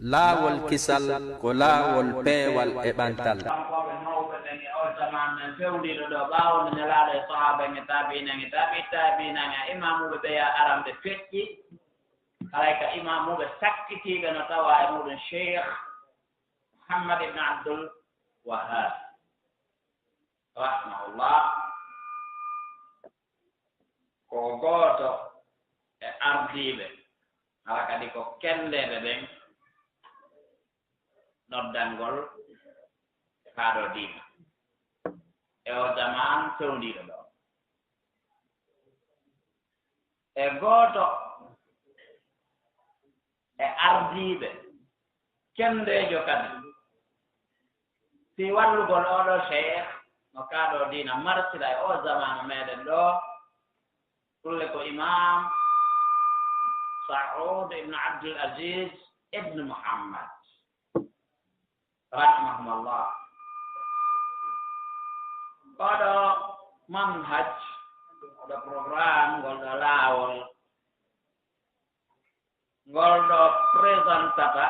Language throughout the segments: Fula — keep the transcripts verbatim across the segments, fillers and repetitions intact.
Laawol kisal ko laawol peewal e ɓantal. Kankooɓe mawɓe ɓen e oo zaman men fewndiiɗo ɗoo, ɓaawo nde Nelaaɗo e sahaaba en e taabiina en e taabii taabiina en e imaamuuɓe ɓeya aranɓe feƴƴi, haray ka imaamuuɓe sakkitiiɓe no tawaa e muuɗum Cheikh Muhammad ibn Abdul Wahhab, rahimahullah, ko gooto e ardiiɓe, hara kadi ko kenndeeɓe ɓen noddangol kaa ɗoo diina e oo zaman fewndiiɗo ɗoo. E gooto e ardiiɓe kenndeejo kadi fii wallugol oo ɗoo Cheikh no kaa ɗoo diina marsira e oo zamaanu meɗen ɗoo, ɗun le ko Imam Saud ibn Abdul Aziz ibn Muhammad, rahimahumullah. Oɗo manhaj, oɗo programme, ngol ɗoo laawol, ngol ɗoo présentata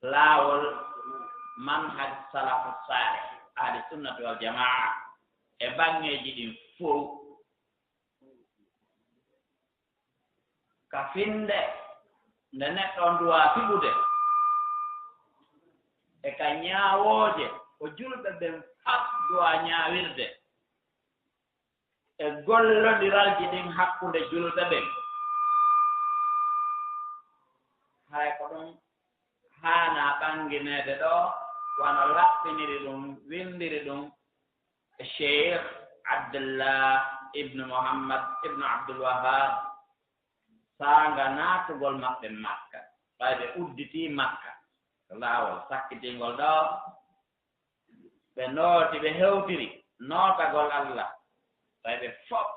laawol manhaj salafu saalih, ahli sunnati wal jamaa, e baŋŋeeji ɗin fow. Ka finnde nde neɗɗo on duwaa fiɓude, e ka ñaawooje ko julɓe ɓen faf duwaa ñaawirde, e gollondiralji ɗin hakkunde julɓe ɓen. Haray ko ɗum haanaa ɓanngineede ɗoo, wano laɓɓiniri ɗum, winndiri ɗum Cheikh Abdullah ibn Muhammad ibn Abdul Wahhab, saanga naatugol maɓɓe Makka, ɓay ɓe udditii Makka, laawol sakkitingol ɗoo, ɓe nooti, ɓe hewtiri nootagol Allah, ɓay ɓe fof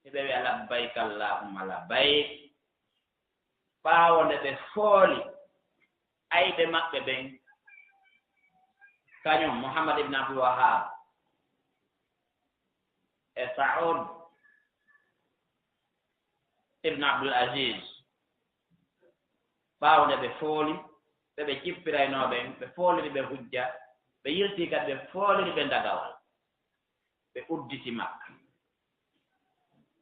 hiɓe wi'a, "Labbayk Allahumma labbayk." Ɓaawo nde ɓe fooli ayɓe maɓɓe ɓen, kañum Muhammad ibn Abdul Wahhab e Saud ibn Abdul Aziz, ɓaawo nde ɓe fooli ɓe, ɓe jippiraynoo ɓen, ɓe fooliri ɓe hujja, ɓe yiltii kadi ɓe fooliri ɓe dagawal, ɓe udditi Makka.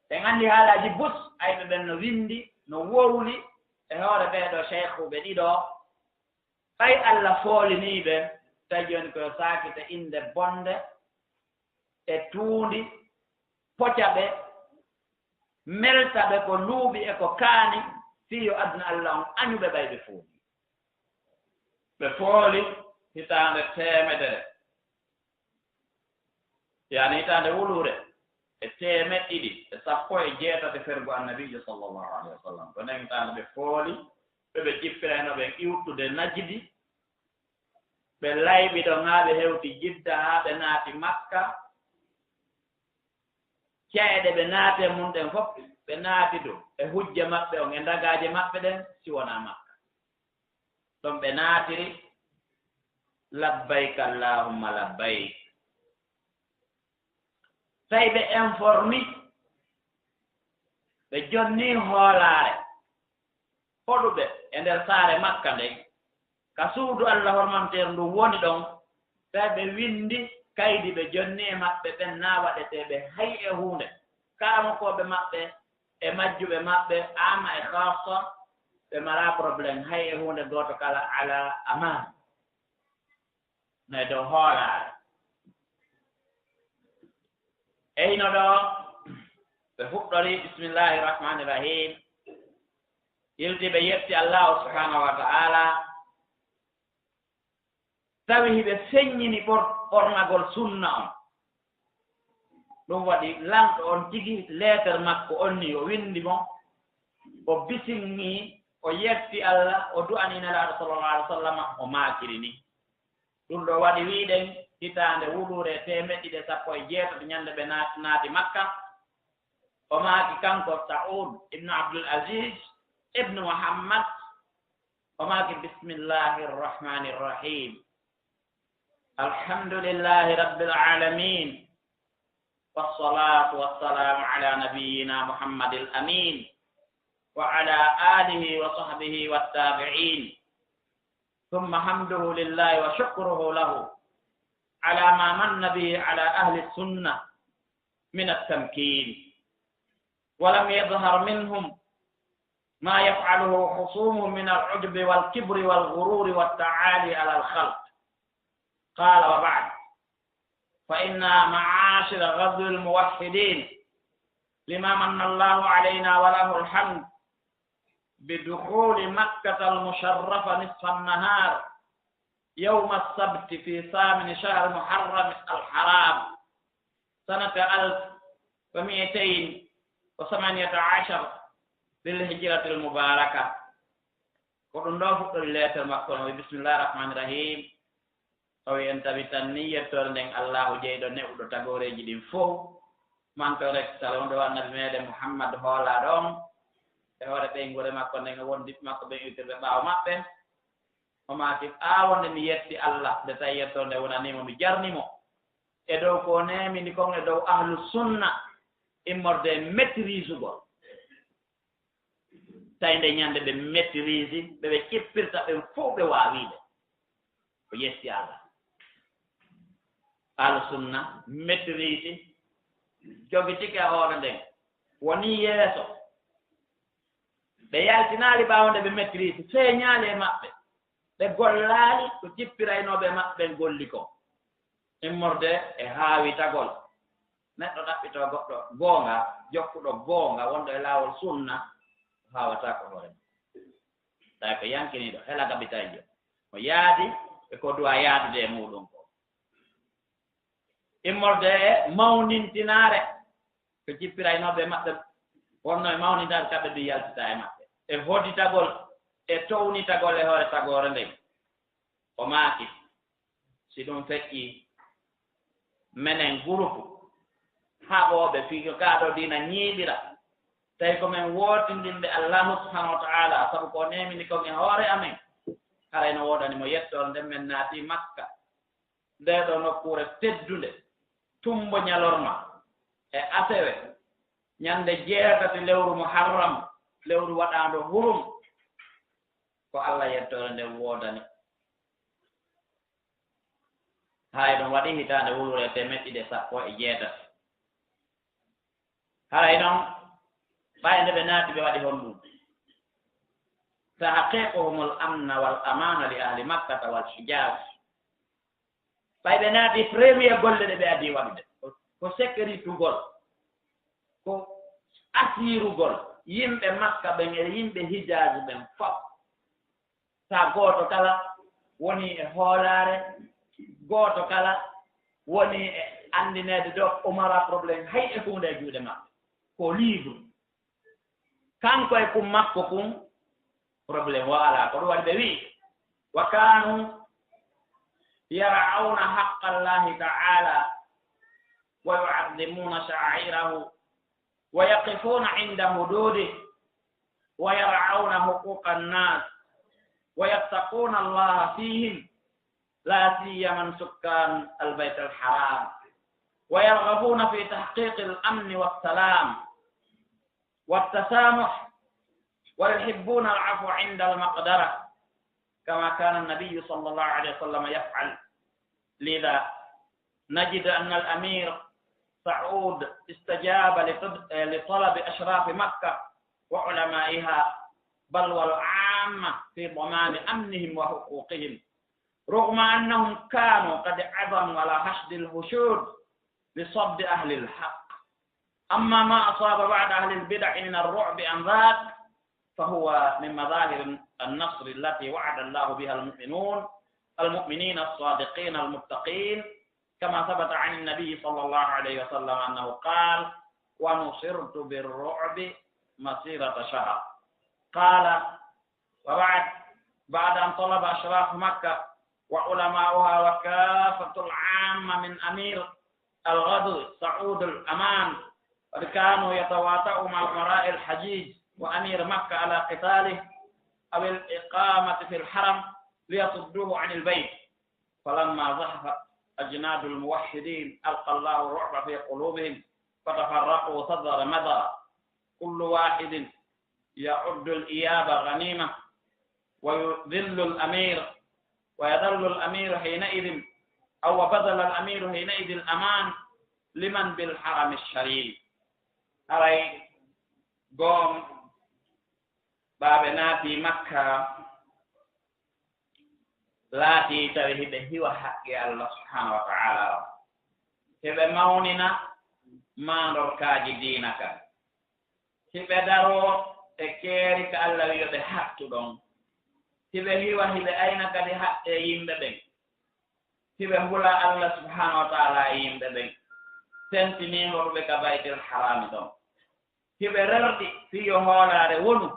En anndi haalaaji bus, ayɓe ɓen no winndi, no wowli e hoore ɓee ɗoo sheykhuuɓe ɗiɗo. Ɓay Alla foolinii ɓe, tawi jooni ko yo saakite innde bonnde e tuundi, poca ɓe, melta ɓe ko luuɓi e ko kaani, fii yo aduna Alla on añu ɓe ɓay ɓe fooli. Ɓe fooli hitaande teemedere, yaani hitaande wuluure e teemeɗɗe ɗiɗi e sappo e jeetati fergu Annabiijo sallallahu alayhi wa sallam. Ko nden hitaande ɓe fooli, ɓe ɓe jippirayno ɓen iwtude Najdi, ɓe layɓi ɗon haa ɓe hewti Jidda, haa ɓe naati Makka. Ca'e ɗe ɓe naati e mun ɗen fof, ɓe naati ɗum e hujja maɓɓe on, e ndagaaje maɓɓe ɗen, si wonaa Makka. Ɗon ɓe naatiri, "Labbayk Allahumma labbayk." Tawi ɓe informi, ɓe jonni hoolaare, hoɗuɓe e nder saare Makka nden, ka suudu Alla hormanteeru ndun woni ɗon, tawi ɓe winndi kaydi, ɓe jonni e maɓɓe ɓen, naa waɗetee ɓe hay e huunde. Karamokooɓe maɓɓe e majjuɓe maɓɓe, aama e khaassa, ɓe maraa problème hay e huunde gooto kala, ala amaan. No e dow hoolaare. E hino ɗoo, ɓe fuɗɗori, "Bismillahi rahmani rahim." Yilti ɓe yetti Allahu subhanahu wa ta'ala, tawi hiɓe feññini ɓor-, ɓornagol sunna on. Ɗum waɗi lanɗo on tigi, leeter makko on ni o winndi mo, o bisinŋi, o yetti Alla, o du'ani Nelaaɗo sallallahu alaihi wa sallam, o maakiri ni. Ɗum ɗo waɗi wi'uɗen hitaande wuluure e teemeɗɗe ɗiɗi e sappo e jeetati, ñande ɓe naat-, naati Makka, o maaki kanko Sa'ud ibn Abdul Aziz ibn Muhammad, o maaki, "Bismillahir Rahmanir Rahim. Alhamdulillahi Rabbil Alamin. Wassalatu wassalamu ala nabiyyina Muhammadil Amin. وعلى آله وصحبه والتابعين، ثم حمده لله وشكره له على ما من به على أهل السنة من التمكين، ولم يظهر منهم ما يفعله خصومهم من العجب والكبر والغرور والتعالي على الخلق. قال: وبعد، فإنا معاشر غزو الموحدين، لما من الله علينا وله الحمد بدخول مكة المشرفة نصف النهار يوم السبت في ثامن شهر محرم الحرام، سنة ألف ومائتين وثمانية عشر للهجرة المباركة. Ko ɗum ɗo fuɗɗori leetar makko no, bismillahi rahmani rahim. Tawi en tawi tan ni yettoore nden Allahu jeyɗo ne'uɗo tagooreeji ɗin fow. Manto rek salawndo annabi meɗen Muhammad hoolaaɗo on, e hoore ɓeynguure makko nden, e wondiɓɓe makko ɓen iwtirɓe ɓaawo maɓɓe. O maaki, ɓaawo nde mi yetti Allah, nde tawi yettoore nde wonanii mo, mi jarni mo e dow ko o neemini kon e dow ahlu sunna, immorde e maîtrisugol. Tawi nde ñande ɓe maîtrise, ɓe ɓe cippirta ɓen fow ɓe waawi ɓe. O yetti Allah. Ahlu sunna maîtrise, jogitike hoore nden, woni yeeso. Ɓe yaltinaali ɓaawo nde ɓe maîtrise, feeñaali e maɓɓe. Ɓe gollaali ko cippiraynooɓe e maɓɓe ɓen golli kon. Immorde e haawitagol. Neɗɗo ɗaɓɓitoo goɗɗo goonga, jokkuɗo goonga, wonɗo e laawol sunna, o haawataako hoore mum. Tawi ko yankiniiɗo, hela gabitayjo. O yaadi e ko duwa yaadude e muuɗum ko. Immorde e mawnintinaare, ko jippiraynooɓe e maɓɓe wonno e mawnintinaare, kamɓe ɗum yaltita e maɓɓe. E hodditagol, e townitagol e hoore tagoore nden. O maaki, si ɗum feƴƴi, menen gurupu haɓooɓe fii ko kaa ɗoo diina ñiiɓira, tawi ko men wootindinɓe Allahu subhanahu wa ta'ala, sabu ko o neemini kon e hoore amen, haray no woodani mo yettoore nden men naati Makka, ndee ɗoo nokkuure teddunde, tumbo ñalorma e asewe, ñande jeetati lewru Muharram, lewru waɗaandu hurum, ko Allah yettoore nden woodani. Hay ɗum waɗi hitaande wuluure e teemeɗɗe ɗiɗi e sappo e jeetati. Haray non, ɓay nde ɓe naati, ɓe waɗi honɗum? تحقيقهم الأمن والأمان لأهل مكة والحجاز. Ɓay ɓe naati, premier golle ɗe ɓe adii waɗude ko, ko sécuritugol, ko asirugol yimɓe Makka ɓen e yimɓe Hijaz ɓen fof. Sa gooto kala woni e hoolaare, gooto kala woni e anndineede ɗo o mara problème hay e huunde e juuɗe maɓɓe. Ko libre. Kanko e kun makko kun, problème o alaa. Ko ɗum waɗi ɓe wi'i, وكانوا يرعون حق الله تعالى ويعظمون شعائره ويقفون عند حدوده ويرعون حقوق الناس ويتقون الله فيهم، لا سيما سكان البيت الحرام، ويرغبون في تحقيق الأمن والسلام والتسامح، ويحبون العفو عند المقدرة، كما كان النبي صلى الله عليه وسلم يفعل. لذا نجد أن الأمير سعود استجاب لطب-، لطلب أشراف مكة وعلمائها، بل والعامة، في ضمان أمنهم وحقوقهم، رغم أنهم كانوا قد عزموا على حشد الحشود لصد أهل الحق. أما ما أصاب بعض أهل البدع من الرعب عن ذاك فهو من مظاهر النصر التي وعد الله بها المؤمنون، المؤمنين الصادقين المتقين، كما ثبت عن النبي صلى الله عليه وسلم أنه قال: ونصرت بالرعب مسيرة شهر. قال: وبعد، بعد أن طلب أشراف مكة وعلماؤها وكافة العامة من أمير الغزو سعود الأمان، قد كانوا يتواطؤون مع أمراء الحجيج وأمير مكة على قتاله أو الإقامة في الحرم ليصدوه عن البيت، فلما زحفت أجناد الموحدين ألقى الله الرعب في قلوبهم فتفرقوا ثغر مثغر، كل واحد يعد الإياب غنيمة، ويذل الأمير، ويظل الأمير حينئذ، أو وبذل الأمير حينئذ الأمان لمن بالحرم الشريف. Haray gom ɓaaɓe naati Makka laatii tawi hiɓe hiwa haqqe Allah subhanahu wa ta'ala o. Hiɓe mawnina maandorkaaji diina kan. Hiɓe daroo e keeri ka Allah wiyo ɓe hattu ɗon. Hiɓe hiwa, hiɓe ayna kadi haqqe yimɓe ɓen. Hiɓe hula Allah subhanahu wa ta'ala e yimɓe ɓen. Tentiniiɗo ɓe ka Baytil Harami ɗon. Hiɓe rerɗi fii yo hoolaare wonu,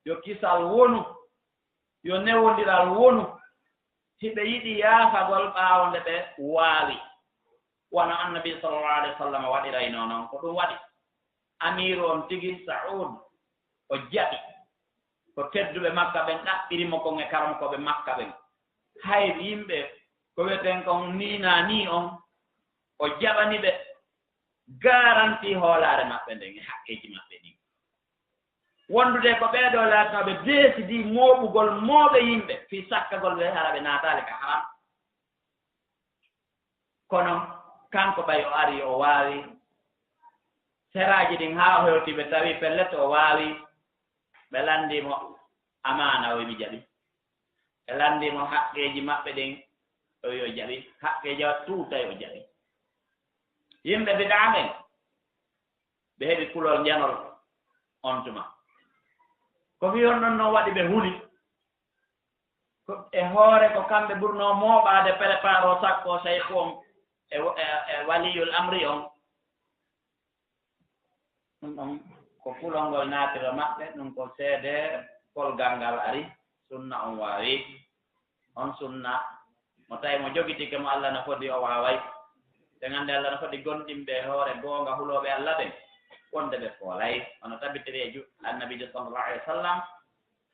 yo kisal wonu, yo newondiral wonu. Hiɓe yiɗi yaafagol ɓaawo nde ɓe waawi. Wano Annabi sallallahu alaihi wasallam waɗiraynoo non, ko ɗum waɗi. Amiiru on tigi Sa'ud, o jaɓi. Ko tedduɓe Makka ɓen ɗaɓɓiri mo kon e karamokooɓe Makka ɓen. Hay yimɓe ko wi'eten kon nii naa nii on, o jaɓani ɓe garanti hoolaare maɓɓe nden e haqqeeji maɓɓe ɗin. Wondude ko ɓee ɗoo laatanooɓe deesidii mooɓugol mooɓe yimɓe fii sakkagol ɓe hara ɓe naataali ka haram. Kono kanko ɓay o ari o waawi seraaji ɗin haa o hewti ɓe tawi pellet o waawi. Ɓe lanndii mo amaana o wi'i mi jaɓi. Ɓe lanndii mo haqqeeji maɓɓe ɗin o wi'i o jaɓi. Haqqeeji o tuutay o jaɓi. Yimɓe bidaa ɓen ɓe heɓi kulol njanol on tuma. Ko fii honɗun non waɗi ɓe huli? Ko e hoore ko kamɓe ɓurnoo mooɓaade, préparoo, sakkoo seyku on e, e, e waliyul amri on. Ɗum ɗon ko kulol ngol naatiro maɓɓe, ɗum ko seede polgal ngal ari, sunna on waawi. On sunna, mo tawi mo jogitike mo, Allah no fodi o waaway. Ɓe nganndi Allah no fodi gomɗinɓe e hoore goonga hulooɓe Allah ɓen, wonde ɓe foolay. Hono tabitiri e ju-, Annabiijo sallallahu alaihi wasallam,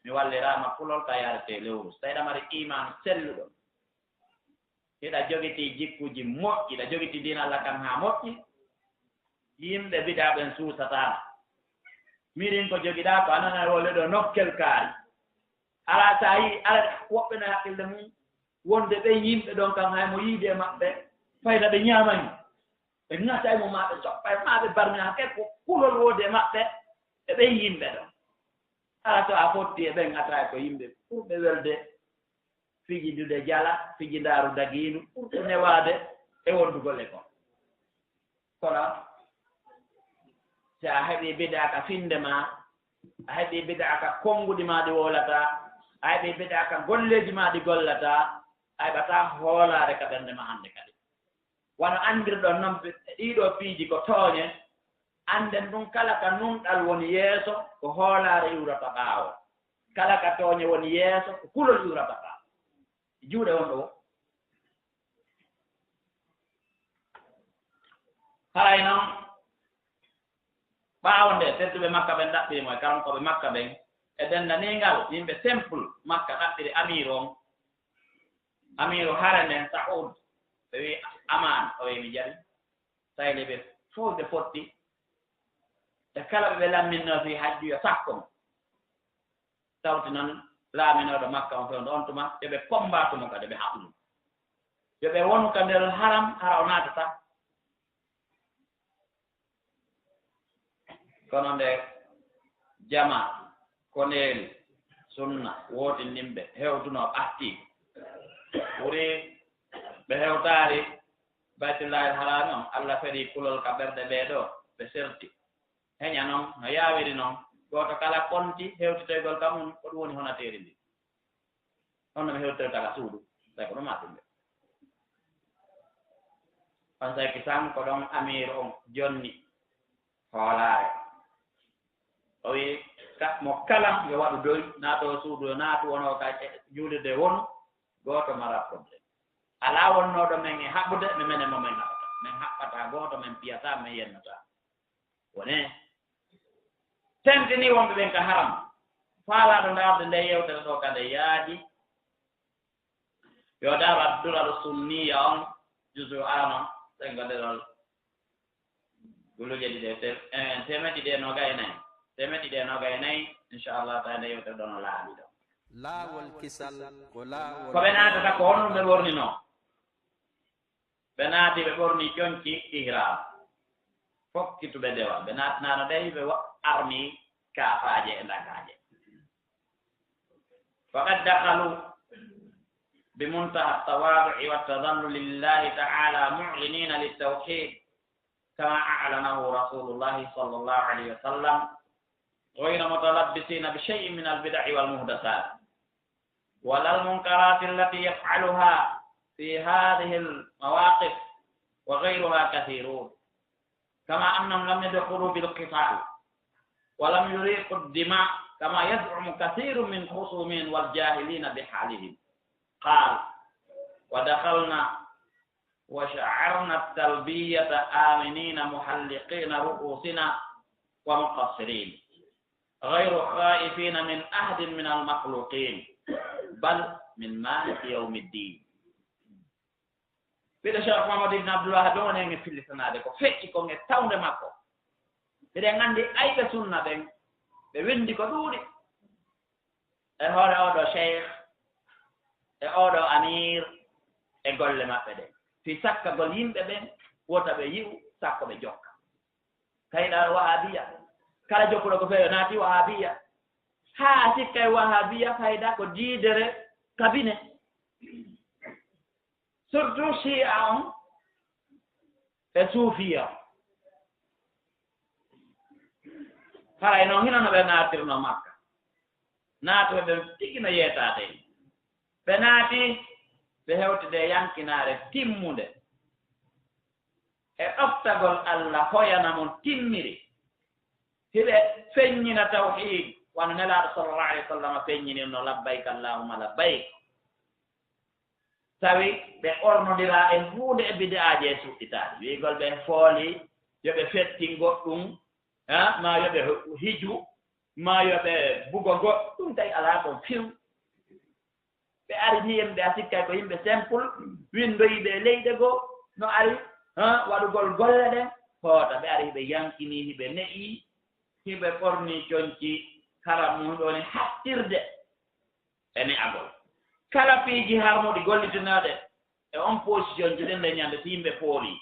mi walliraama kulol ka yaretee lewru. So tawi ɗa mari iimaan selluɗo, hiɗa jogitii jikkuuji moƴƴi, hiɗa jogitii diina Allah kan haa moƴƴi, yimɓe bidaa ɓen suusataa. Mirin ko jogiɗaa ko a nana wole ɗo nokkel kaari. Alaa so a yii, alaa woɓɓe no hakkille mum wonde ɓen yimɓe ɗon kan hay mo yiide e maɓɓe, fayda ɓe ñaamani. Ɓe ŋata e mum maa ɓe soppa e maa ɓe barña hakke ko kulol woodi e maɓɓe e ɓen yimɓe ɗon. Alaa so a fotti e ɓen a tawi ko yimɓe ɓurɓe welde fijindude jala, fijindaaru dagiinu, ɓurɗo newaade e wondugol e kon. Kono, si a heɓii bidaa ka finnde maa, a heɓii bidaa ka konnguɗi maa ɗi wowlataa, a heɓii bidaa ka golleeji maa ɗi gollataa, a heɓataa hoolaare ka ɓernde maa hannde kadi. Wano anndirɗon non, ɓe-, ɗiiɗoo piiji ko tooñe, annden ɗum kala ka nunɗal woni yeeso, ko hoolaare iwrata ɓaawo. Kala ka tooñe woni yeeso, ko kulol iwrata ɓaawo. Juuɗe wonɗo wo. Haray non, ɓaawo nde tedduɓe Makka ɓen ɗaɓɓiri mo e karankooɓe Makka ɓen, e denndaningal yimɓe simple Makka ɗaɓɓiri amiiru on, amiiru hare nden, Sa'ud, ɓe wi'i, "Amaan," o wi'i, "Mi jaɓi." Tawi le ɓe fow ɓe fotti, ɓe kala ɓe ɓe lamminnoo fii hajju yo sakko mo. Tawti non laaminooɗo Makka on fewndo on tuma, yo ɓe kombaatu mo kadi, ɓe haɓu mo. Yo ɓe wonu ka nder haram, hara o naatata. Kono nde jama, koneeli, sunna, wootindinɓe, hewtunoo, ɓattii. Ɓuri ɓe hewtaari Baytullaahil Haraami on, Allah ferii kulol ka ɓerɗe ɓee ɗoo, ɓe serti. Heña non, no yaawiri non, gooto kala konti hewtitoygol ka mun, ko ɗum woni honateeri ndin. Honno mi hewtoyta ka suudu? Tawi ko ɗum maa ɗum de. On tawi kisan ko ɗon amiiru on jonni hoolaare. O wi'i, ka-, mo kala yo waɗu doy, naatoo suudu, yo naatu, wonoo ka e juulirde wonu, gooto maraa problème. Alaa wonnooɗo men e haɓude, mi menen mo men haɓata. Men haɓɓataa gooto, men piyataa, men yennataa. Wonee, tentinii wonɓe ɓen ka haram. Faalaaɗo ndaarde nde yewtere ɗoo kadi yaadi. Yo ndaar Ad-Duraru Sunniya on, juzu arano, sengo derol guluje ɗiɗi e te-, eh, teemeɗɗe ɗiɗi e noogay e nayi. Teemeɗɗe ɗiɗi e noogay e nayi, Inchallah, tawi nde yewtere ɗo no laaɓi ɗo. Laawol kisal ko laawol. Ko ɓe naatata ko honɗum ɓe ɓorninoo? Ɓe naati ɓe ɓorni conci ihram, fokkituɓe dewal. Ɓe naatanaano dey ɓe wa-, armi kaafaaje e ndagaaje. فقد دخلوا بمنتهى التواضع والتذلل لله تعالى معلنين للتوحيد كما أعلنه رسول الله صلى الله عليه وسلم، غير متلبسين بشيء من البدع والمحدثات ولا المنكرات التي يفعلها في هذه المواقف وغيرها كثيرون، كما أنهم لم يدخلوا بالقتال ولم يريقوا الدماء كما يزعم كثير من خصومهم والجاهلين بحالهم. قال: ودخلنا وشعرنا التلبية آمنين محلقين رؤوسنا ومقصرين غير خائفين من أحد من المخلوقين بل من مالك يوم الدين. Ɓiɗɗo Cheikh Mouhamadou Ibn Abdoul Wahab on en e fillitanaade ko feƴƴi kon e tawnde makko. Miɗen anndi ayɓe sunna ɓen, ɓe winndi ko ɗuuɗi e hoore oɗo cheikh, e oɗo amir, e golle maɓɓe ɗen. Fii sakkagol yimɓe ɓen, wota ɓe yi'u, sakko ɓe jokka. Kayɗa wahabiya. Kala jokkuɗo ko feewi, naati wahabiya. Haa sikkay wahabiya fayda ko diidere kabine. Surtout Shia on e Suufiya on. Haray non hino no ɓe naatirno Makka. Naatoɓe ɓen tigi no yeetaade. Ɓe naati, ɓe hewtide yankinaare timmunde. E ɗoftagol Alla hoyana mo timmiri. Hiɓe feññina tawhiid, wano Nelaaɗo sallallahu alayhi wa sallam feññinirno, "Labbayka Allahumma labbayk." Tawi ɓe ɓornondiraa e huunde e bid'aaji e suɗɗitaaɗi. Wi'ugol ɓe fooli, yo ɓe fettin goɗɗum, ha, maa yo ɓe hiju, maa yo ɓe bugo goɗɗum, tawi alaa ɗon fiw. Ɓe ari ni en, ɓe a sikkay ko yimɓe simple, winndoyiiɓe e leyɗe goo, no ari, ha, waɗugol golle ɗen, hoota, ɓe ari hiɓe yankini, hiɓe ne'i, hiɓe ɓorni conci, haram mum ɗo ni hattirde e ne'agol. Kala piiji harmuɗi gollitinaaɗe e on position joɗen nde ñande si yimɓe pooli.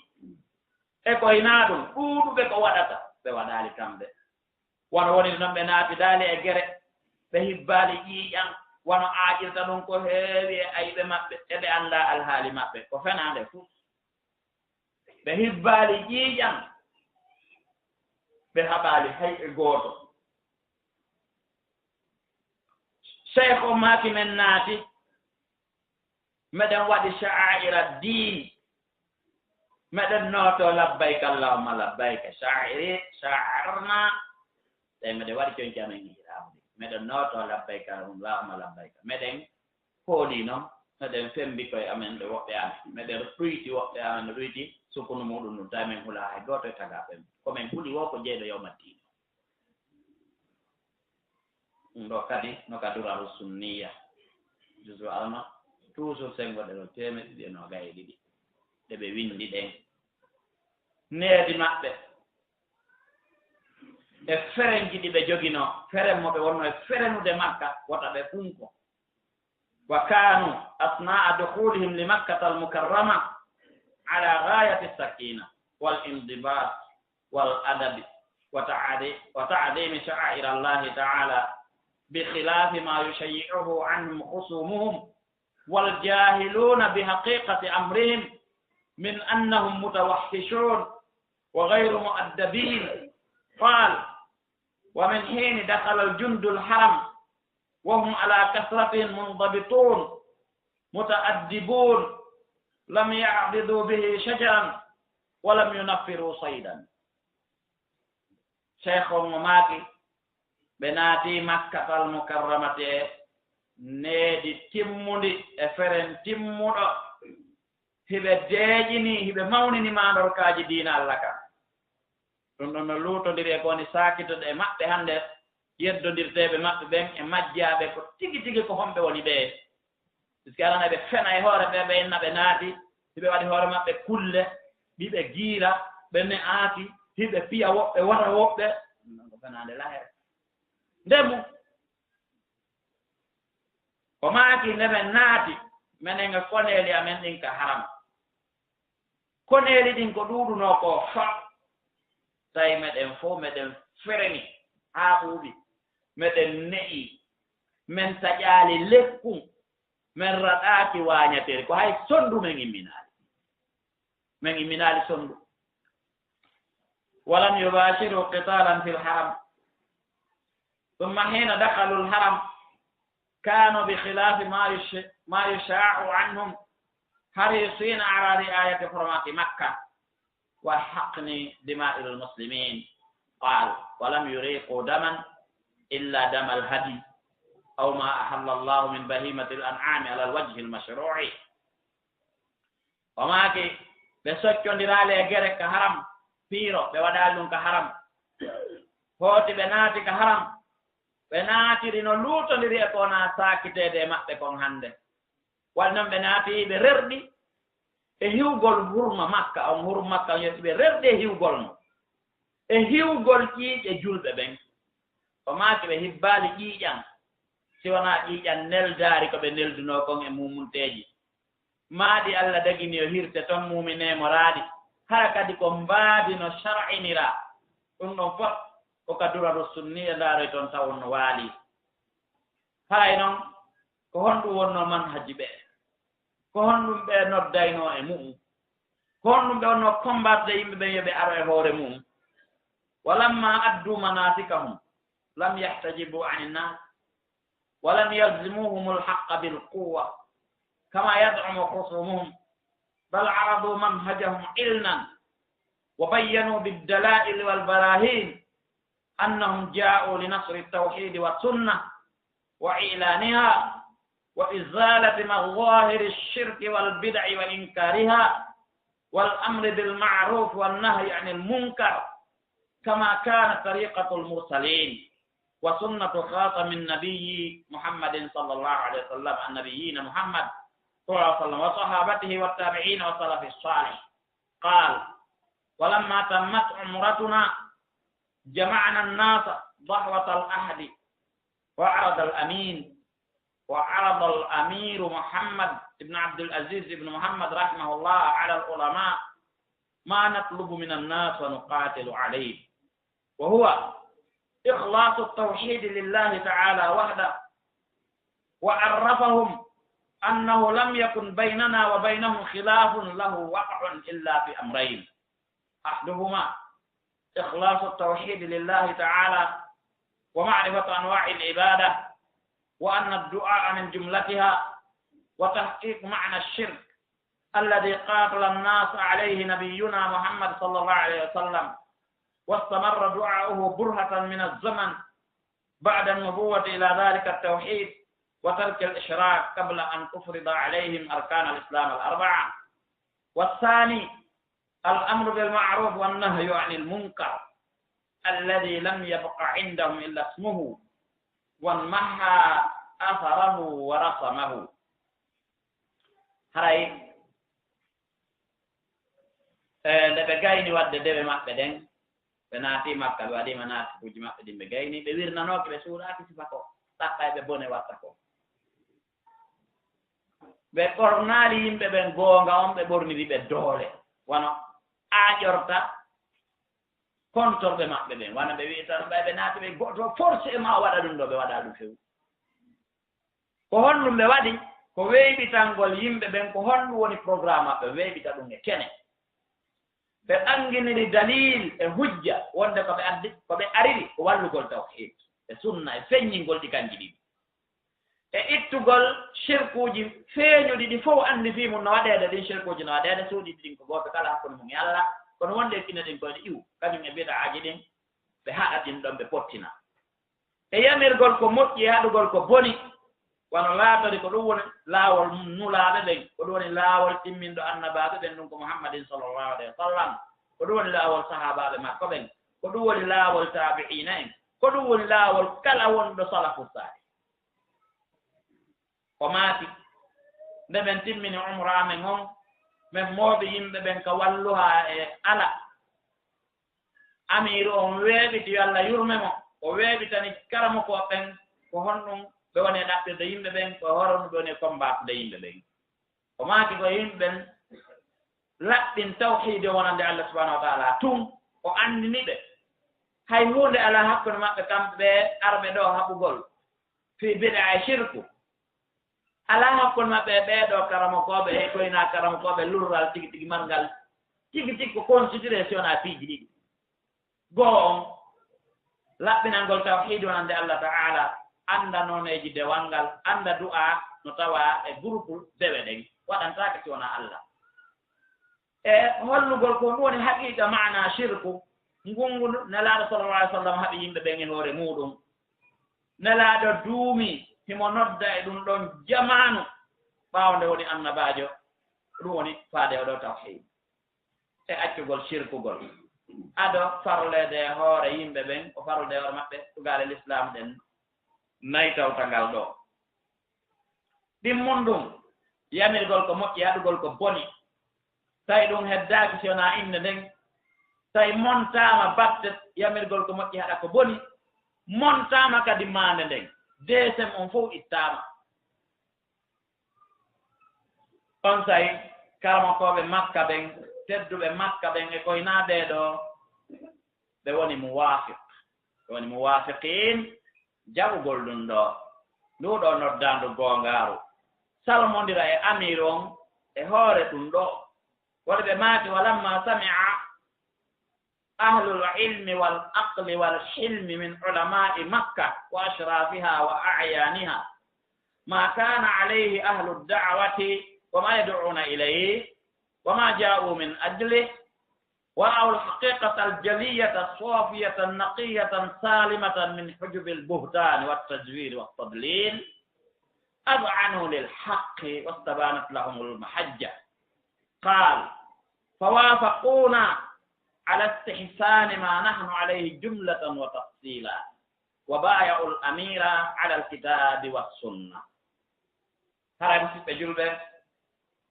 E ko hinaa ɗum, ɗuuɗuɓe ko waɗata, ɓe waɗaali kamɓe. Wano woniri non, ɓe naatidaali e gere, ɓe hibbaali ƴiiƴan, wano aaƴirta ɗum ko heewi e ayɓe maɓɓe, e ɓe anndaa alhaali maɓɓe, ko fenaande fuu. Ɓe hibbaali ƴiiƴan, ɓe haɓaali hay e gooto. Cheikh o maaki men naati, meɗen waɗi sha'aira diin. Meɗen nooto labbayka Allahumma labbayka. Sha'iri, sha'arna. Tawi meɗen waɗi conci amen ihramu ɗi. Meɗen nooto labbayka Allahumma labbayka. Meɗen hooli non, meɗen fembi koye amen ɓe woɓɓe amen. Meɗen ɗuyti woɓɓe amen, ɗuyti sukunu muɗum ɗum. Tawi men hula hay gooto e tagaɓe men. Ko men huli wo ko jeyɗo yawma diin. Ɗum ɗo kadi no ka Duraru Sunniya, juzu alma, toujours senngo ɗe ɗo teemeɗɗe ɗiɗi e noogay e ɗiɗi, ɗe ɓe winndi ɗen. Needi maɓɓe e ferenji ɗi ɓe joginoo, feren mo ɓe wonnoo e ferenude Makka, wota ɓe funko. وكانوا أثناء دخولهم لمكة المكرمة على غاية السكينة والانضباط والأدب وتعظي-، وتعظيم شعائر الله تعالى، بخلاف ما يشيعه عنهم خصومهم والجاهلون بحقيقة أمرهم من أنهم متوحشون وغير مؤدبين. قال: ومن حين دخل الجند الحرم وهم على كثرتهم منضبطون متأدبون لم يعضدوا به شجرا ولم ينفروا صيدا. Cheikh on mo maaki, ɓe naati Makkatal Mukarramate needi timmundi e feren timmuɗo, hiɓe deeƴini, hiɓe mawnini maandorkaaji diina Alla kan. Ɗum ɗon no luutondiri e ko woni saakitorde e maɓɓe hannde, yeddondirteeɓe maɓɓe ɓen e majjaaɓe ko tigi tigi ko homɓe woni ɓe. Puisque aɗa ɓe fena e hoore ɓe, ɓe inna ɓe naati, hiɓe waɗi hoore maɓɓe kulle, hiɓe giira, ɓe ne'aaki, hiɓe piya woɓɓe, wara woɓɓe. Ɗum ɗon ko fenaande lahere. Ndemu, O maaki, nde men naati, menen e koneeli amen ɗin ka haram. Koneeli ɗin ko ɗuuɗunoo koo faa, tawi meɗen fow meɗen fereni haa ɓuuɓi, meɗen ne'i, men taƴaali lekkun, men raɗaaki waañateeri, ko hay sonndu men imminaali. Men imminaali sonndu. ولم يباشروا قتالا في الحرم. ثم حين دخلوا الحرم كانوا بخلاف ما يش-، ما يشاع عنهم حريصين على رعاية حرمات مكة وحقن دماء المسلمين. قال: ولم يريقوا دما إلا دم الهدي أو ما أحل الله من بهيمة الأنعام على الوجه المشروع. O maaki, ɓe soccondiraali e gere ka haram, piiro, ɓe waɗaali ɗum ka haram. Hooti ɓe naati ka haram, ɓe naatiri no luutondiri e ko wonaa saakiteede e maɓɓe kon hannde. Waɗi non ɓe naati ɓe rerɗi e hiwgol hurma Makka, on hurma Makka on yetti ɓe rerɗi e hiwgol mo, e hiwgol ƴiiƴe julɓe ɓen. O maaki ɓe hibbaali ƴiiƴan, si wonaa ƴiiƴan neldaari ko ɓe neldunoo kon e muumunteeji. Maaɗi Alla dagini yo hirte ton, muuminee mo raaɗi, hara kadi ko mbaadi no shar'iniraa. Ɗum ɗon fof ko ka Duraru Sunniya ndaaroyton tawon no waali. Haray non, ko honɗum wonnoo manhaji ɓe? Ko honɗum ɓe noddaynoo e mu'um? Ko honɗum ɓe wonnoo kombarde yimɓe ɓen yo ɓe aro e hoore mu'um? ولما أدوا مناسكهم لم يحتجبوا عن الناس ولم يلزموهم الحق بالقوة كما يزعم خصومهم، بل عرضوا منهجهم علنا وبينوا بالدلائل والبراهين أنهم جاءوا لنصر التوحيد والسنة وإعلانها وإزالة مظاهر الشرك والبدع وإنكارها والأمر بالمعروف والنهي عن المنكر، كما كانت طريقة المرسلين وسنة خاتم النبي محمد صلى الله عليه وسلم، النبيين محمد صلى الله عليه وسلم، وصحابته والتابعين والسلف الصالح. قال: ولما تمت عمرتنا جمعنا الناس ضحوة الأحد وعرض الأمين، وعرض الأمير محمد بن عبد العزيز بن محمد رحمه الله على العلماء ما نطلب من الناس ونقاتل عليه، وهو إخلاص التوحيد لله تعالى وحده، وعرفهم أنه لم يكن بيننا وبينهم خلاف له وقع إلا في أمرين، أحدهما إخلاص التوحيد لله تعالى ومعرفة أنواع العبادة، وأن الدعاء من جملتها، وتحقيق معنى الشرك الذي قاتل الناس عليه نبينا محمد صلى الله عليه وسلم، واستمر دعاؤه برهة من الزمن بعد النبوة إلى ذلك التوحيد وترك الإشراك قبل أن تفرض عليهم أركان الإسلام الأربعة. والثاني الأمر بالمعروف والنهي عن المنكر الذي لم يبق عندهم إلا اسمه وانمحى أثره ورسمه. Haray, eh, nde ɓe gayni waɗde dewe maɓɓe ɗen, ɓe naati Makka, ɓe waɗiima naatikuuji maɓɓe ɗin, ɓe gayni, ɓe wirnanooki, ɓe suuɗaaki sifa ko ɗaɓɓay ɓe bone watta ko. Ɓe ɓornaali yimɓe ɓen goonga on, ɓe ɓorniri ɓe doole, wano aaƴorta kontorɓe maɓɓe ɓen, wano ɓe wi'ata ɓay ɓe naati ɓe goɗɗo forcé e ma o waɗa ɗum ɗo, ɓe waɗa ɗum few. Ko honɗum ɓe waɗi? Ko weyɓitangol yimɓe ɓen, ko honɗum woni programme maɓɓe? Weyɓita ɗum e kene. Ɓe ɓanginiri dalil e hujja wonde ko ɓe addi, ko ɓe ariri ko wallugol tawhid e sunna e feññingol ɗi kanji ɗiɗi. E ittugol shirkuuji feeñuɗi ɗi fow anndi fii mum no waɗeede, ɗin shirkuuji no waɗeede, suuɗiiɗi ɗin ko gooto kala hakkunde mum e Alla, kono wonde e kine ɗin koyɗe iwu, kañum e bid'aaji ɗin, ɓe haɗa ɗin ɗon, ɓe pottina. E yamirgol ko moƴƴi e haɗugol ko boni, wano laatori ko ɗum woni laawol nulaaɓe ɓen, ko ɗum woni laawol timminɗo annabaaɓe ɓen, ɗum ko Muhammadin sallallahu alayhi wa sallam, ko ɗum woni laawol sahaabaaɓe makko ɓen, ko ɗum woni laawol taabi'iina en, ko ɗum woni laawol kala wonɗo salafu saalih. O maaki, nde men timmini umra amen on, men mooɓi yimɓe ɓen ka walluha e ala. Amiiru on weeɓiti, yo Alla yurme mo, o weeɓitani karamokooɓe ɓen ko honɗum ɓe woni e ɗaɓɓirde yimɓe ɓen, ko hoore mum ɓe woni e combattude yimɓe ɓen. O maaki ko yimɓe ɓen laɓɓin tawhiidi o wonande Allah subhanahu wa ta'ala tun, o anndini ɓe. Hay huunde alaa hakkunde maɓɓe kamɓe ɓe arɓe ɗoo haɓugol fii bid'a e shirku. Alaa hakkunde maɓɓe e ɓee ɗoo karamokooɓe, e koynaa karamokooɓe lurral tigi tigi marngal tigi tigi ko considéré si wonaa piiji ɗiɗi. Goo on, laɓɓinangol tawhiid wonande Allah ta'ala, annda nooneeji dewal ngal, annda du'a no tawaa e groupe dewe ɗen, waɗantaake si wonaa Allah. E hollugol ko ɗum woni haqiiqa maana shirku, ngun ngu Nelaaɗo sallallahu alaihi wasallam haɓi yimɓe ɓen e hoore muuɗum. Nelaaɗo duumi himo nodda e ɗum ɗon jamaanu ɓaawo nde woni annabaajo, ɗum woni faade e oo ɗoo tawhiid e accugol shirkugol. Ado farleede e hoore yimɓe ɓen, o farlude e hoore maɓɓe tugaale lislaam ɗen nay tawta ngal ɗoo. Ɗimmun ɗum, yamirgol ko moƴƴi, haɗugol ko boni. Tawi ɗum heddaaki si wonaa innde nden. Tawi montaama batte, yamirgol ko moƴƴi, haɗa ko boni. Montaama kadi maande nden. Deesem on fow ittaama. Onsay, karamokooɓe Makka ɓen, tedduɓe Makka ɓen, e koy naa ɓee ɗoo, ɓe woni muwaafiq, ɓe woni muwaafiqiin, jaɓugol ɗum ɗoo, nduu ɗoo noddaandu goongaaru, salmondira e amiiru on e hoore ɗum ɗoo. Woni ɓe maaki, ولما سمع أهل العلم والعقل والحلم من علماء مكة وأشرافها وأعيانها ما كان عليه أهل الدعوة وما يدعون إليه وما جاءوا من أجله، ورأوا الحقيقة الجلية الصافية النقية سالمة من حجب البهتان والتزوير والتضليل، أذعنوا للحق واستبانت لهم المحجة. قال: فوافقونا على استحسان ما نحن عليه جملة وتفصيلا، وبايعوا الأمير على الكتاب والسنة. Haray, musiɓɓe julɓe,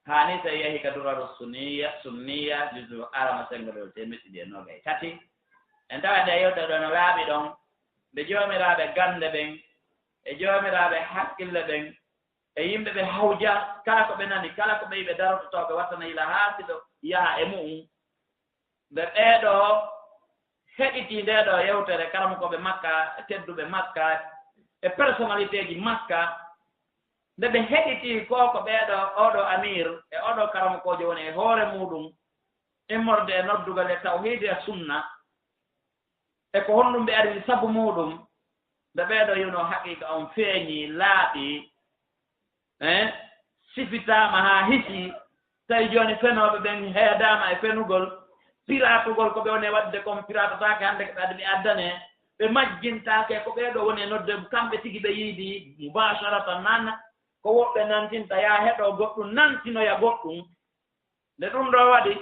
haa nii so en yehii ka Duraru Sunniya, Sunniya, juzu arano, senngo ɗoo teemeɗɗe ɗiɗi e noogay e tati, en tawa nde yewtere ɗoo no laaɓi ɗon, nde joomiraaɓe gannde ɓen, e joomiraaɓe hakkille ɓen, e yimɓe ɓe hawja, kala ko ɓe nani, kala ko ɓe yi'i, ɓe daroto taw ɓe wattana yila haa si ɓe yaha e mu'un. Nde ɓee ɗoo heɗitii ndee ɗoo yewtere, karamokooɓe Makka, tedduɓe Makka, e personnalitéeji Makka, nde ɓe heɗitii ko, ko ɓee ɗoo, oo ɗoo amiir e oo ɗoo karamokoojo woni e hoore muuɗum, immorde e noddugol e tawhiidi e sunna, e ko honɗum ɓe arini sabu muuɗum, nde ɓee ɗoo yino haqiiqa on feeñii, laaɓii, eh, sifitaama haa hisii, tawi jooni fenooɓe ɓen heedaama e fenugol, piraatugol ko ɓe woni e waɗde kon piraatataake hannde ko ɓe addi ɓe addanee, ɓe majjintaake ko ɓee ɗoo woni e nodde, kamɓe tigi ɓe yiidi mubaasharatan nan, ko woɓɓe nantinta, yaa heɗoo goɗɗum, nantinoya goɗɗum. Nde ɗum ɗoo waɗi,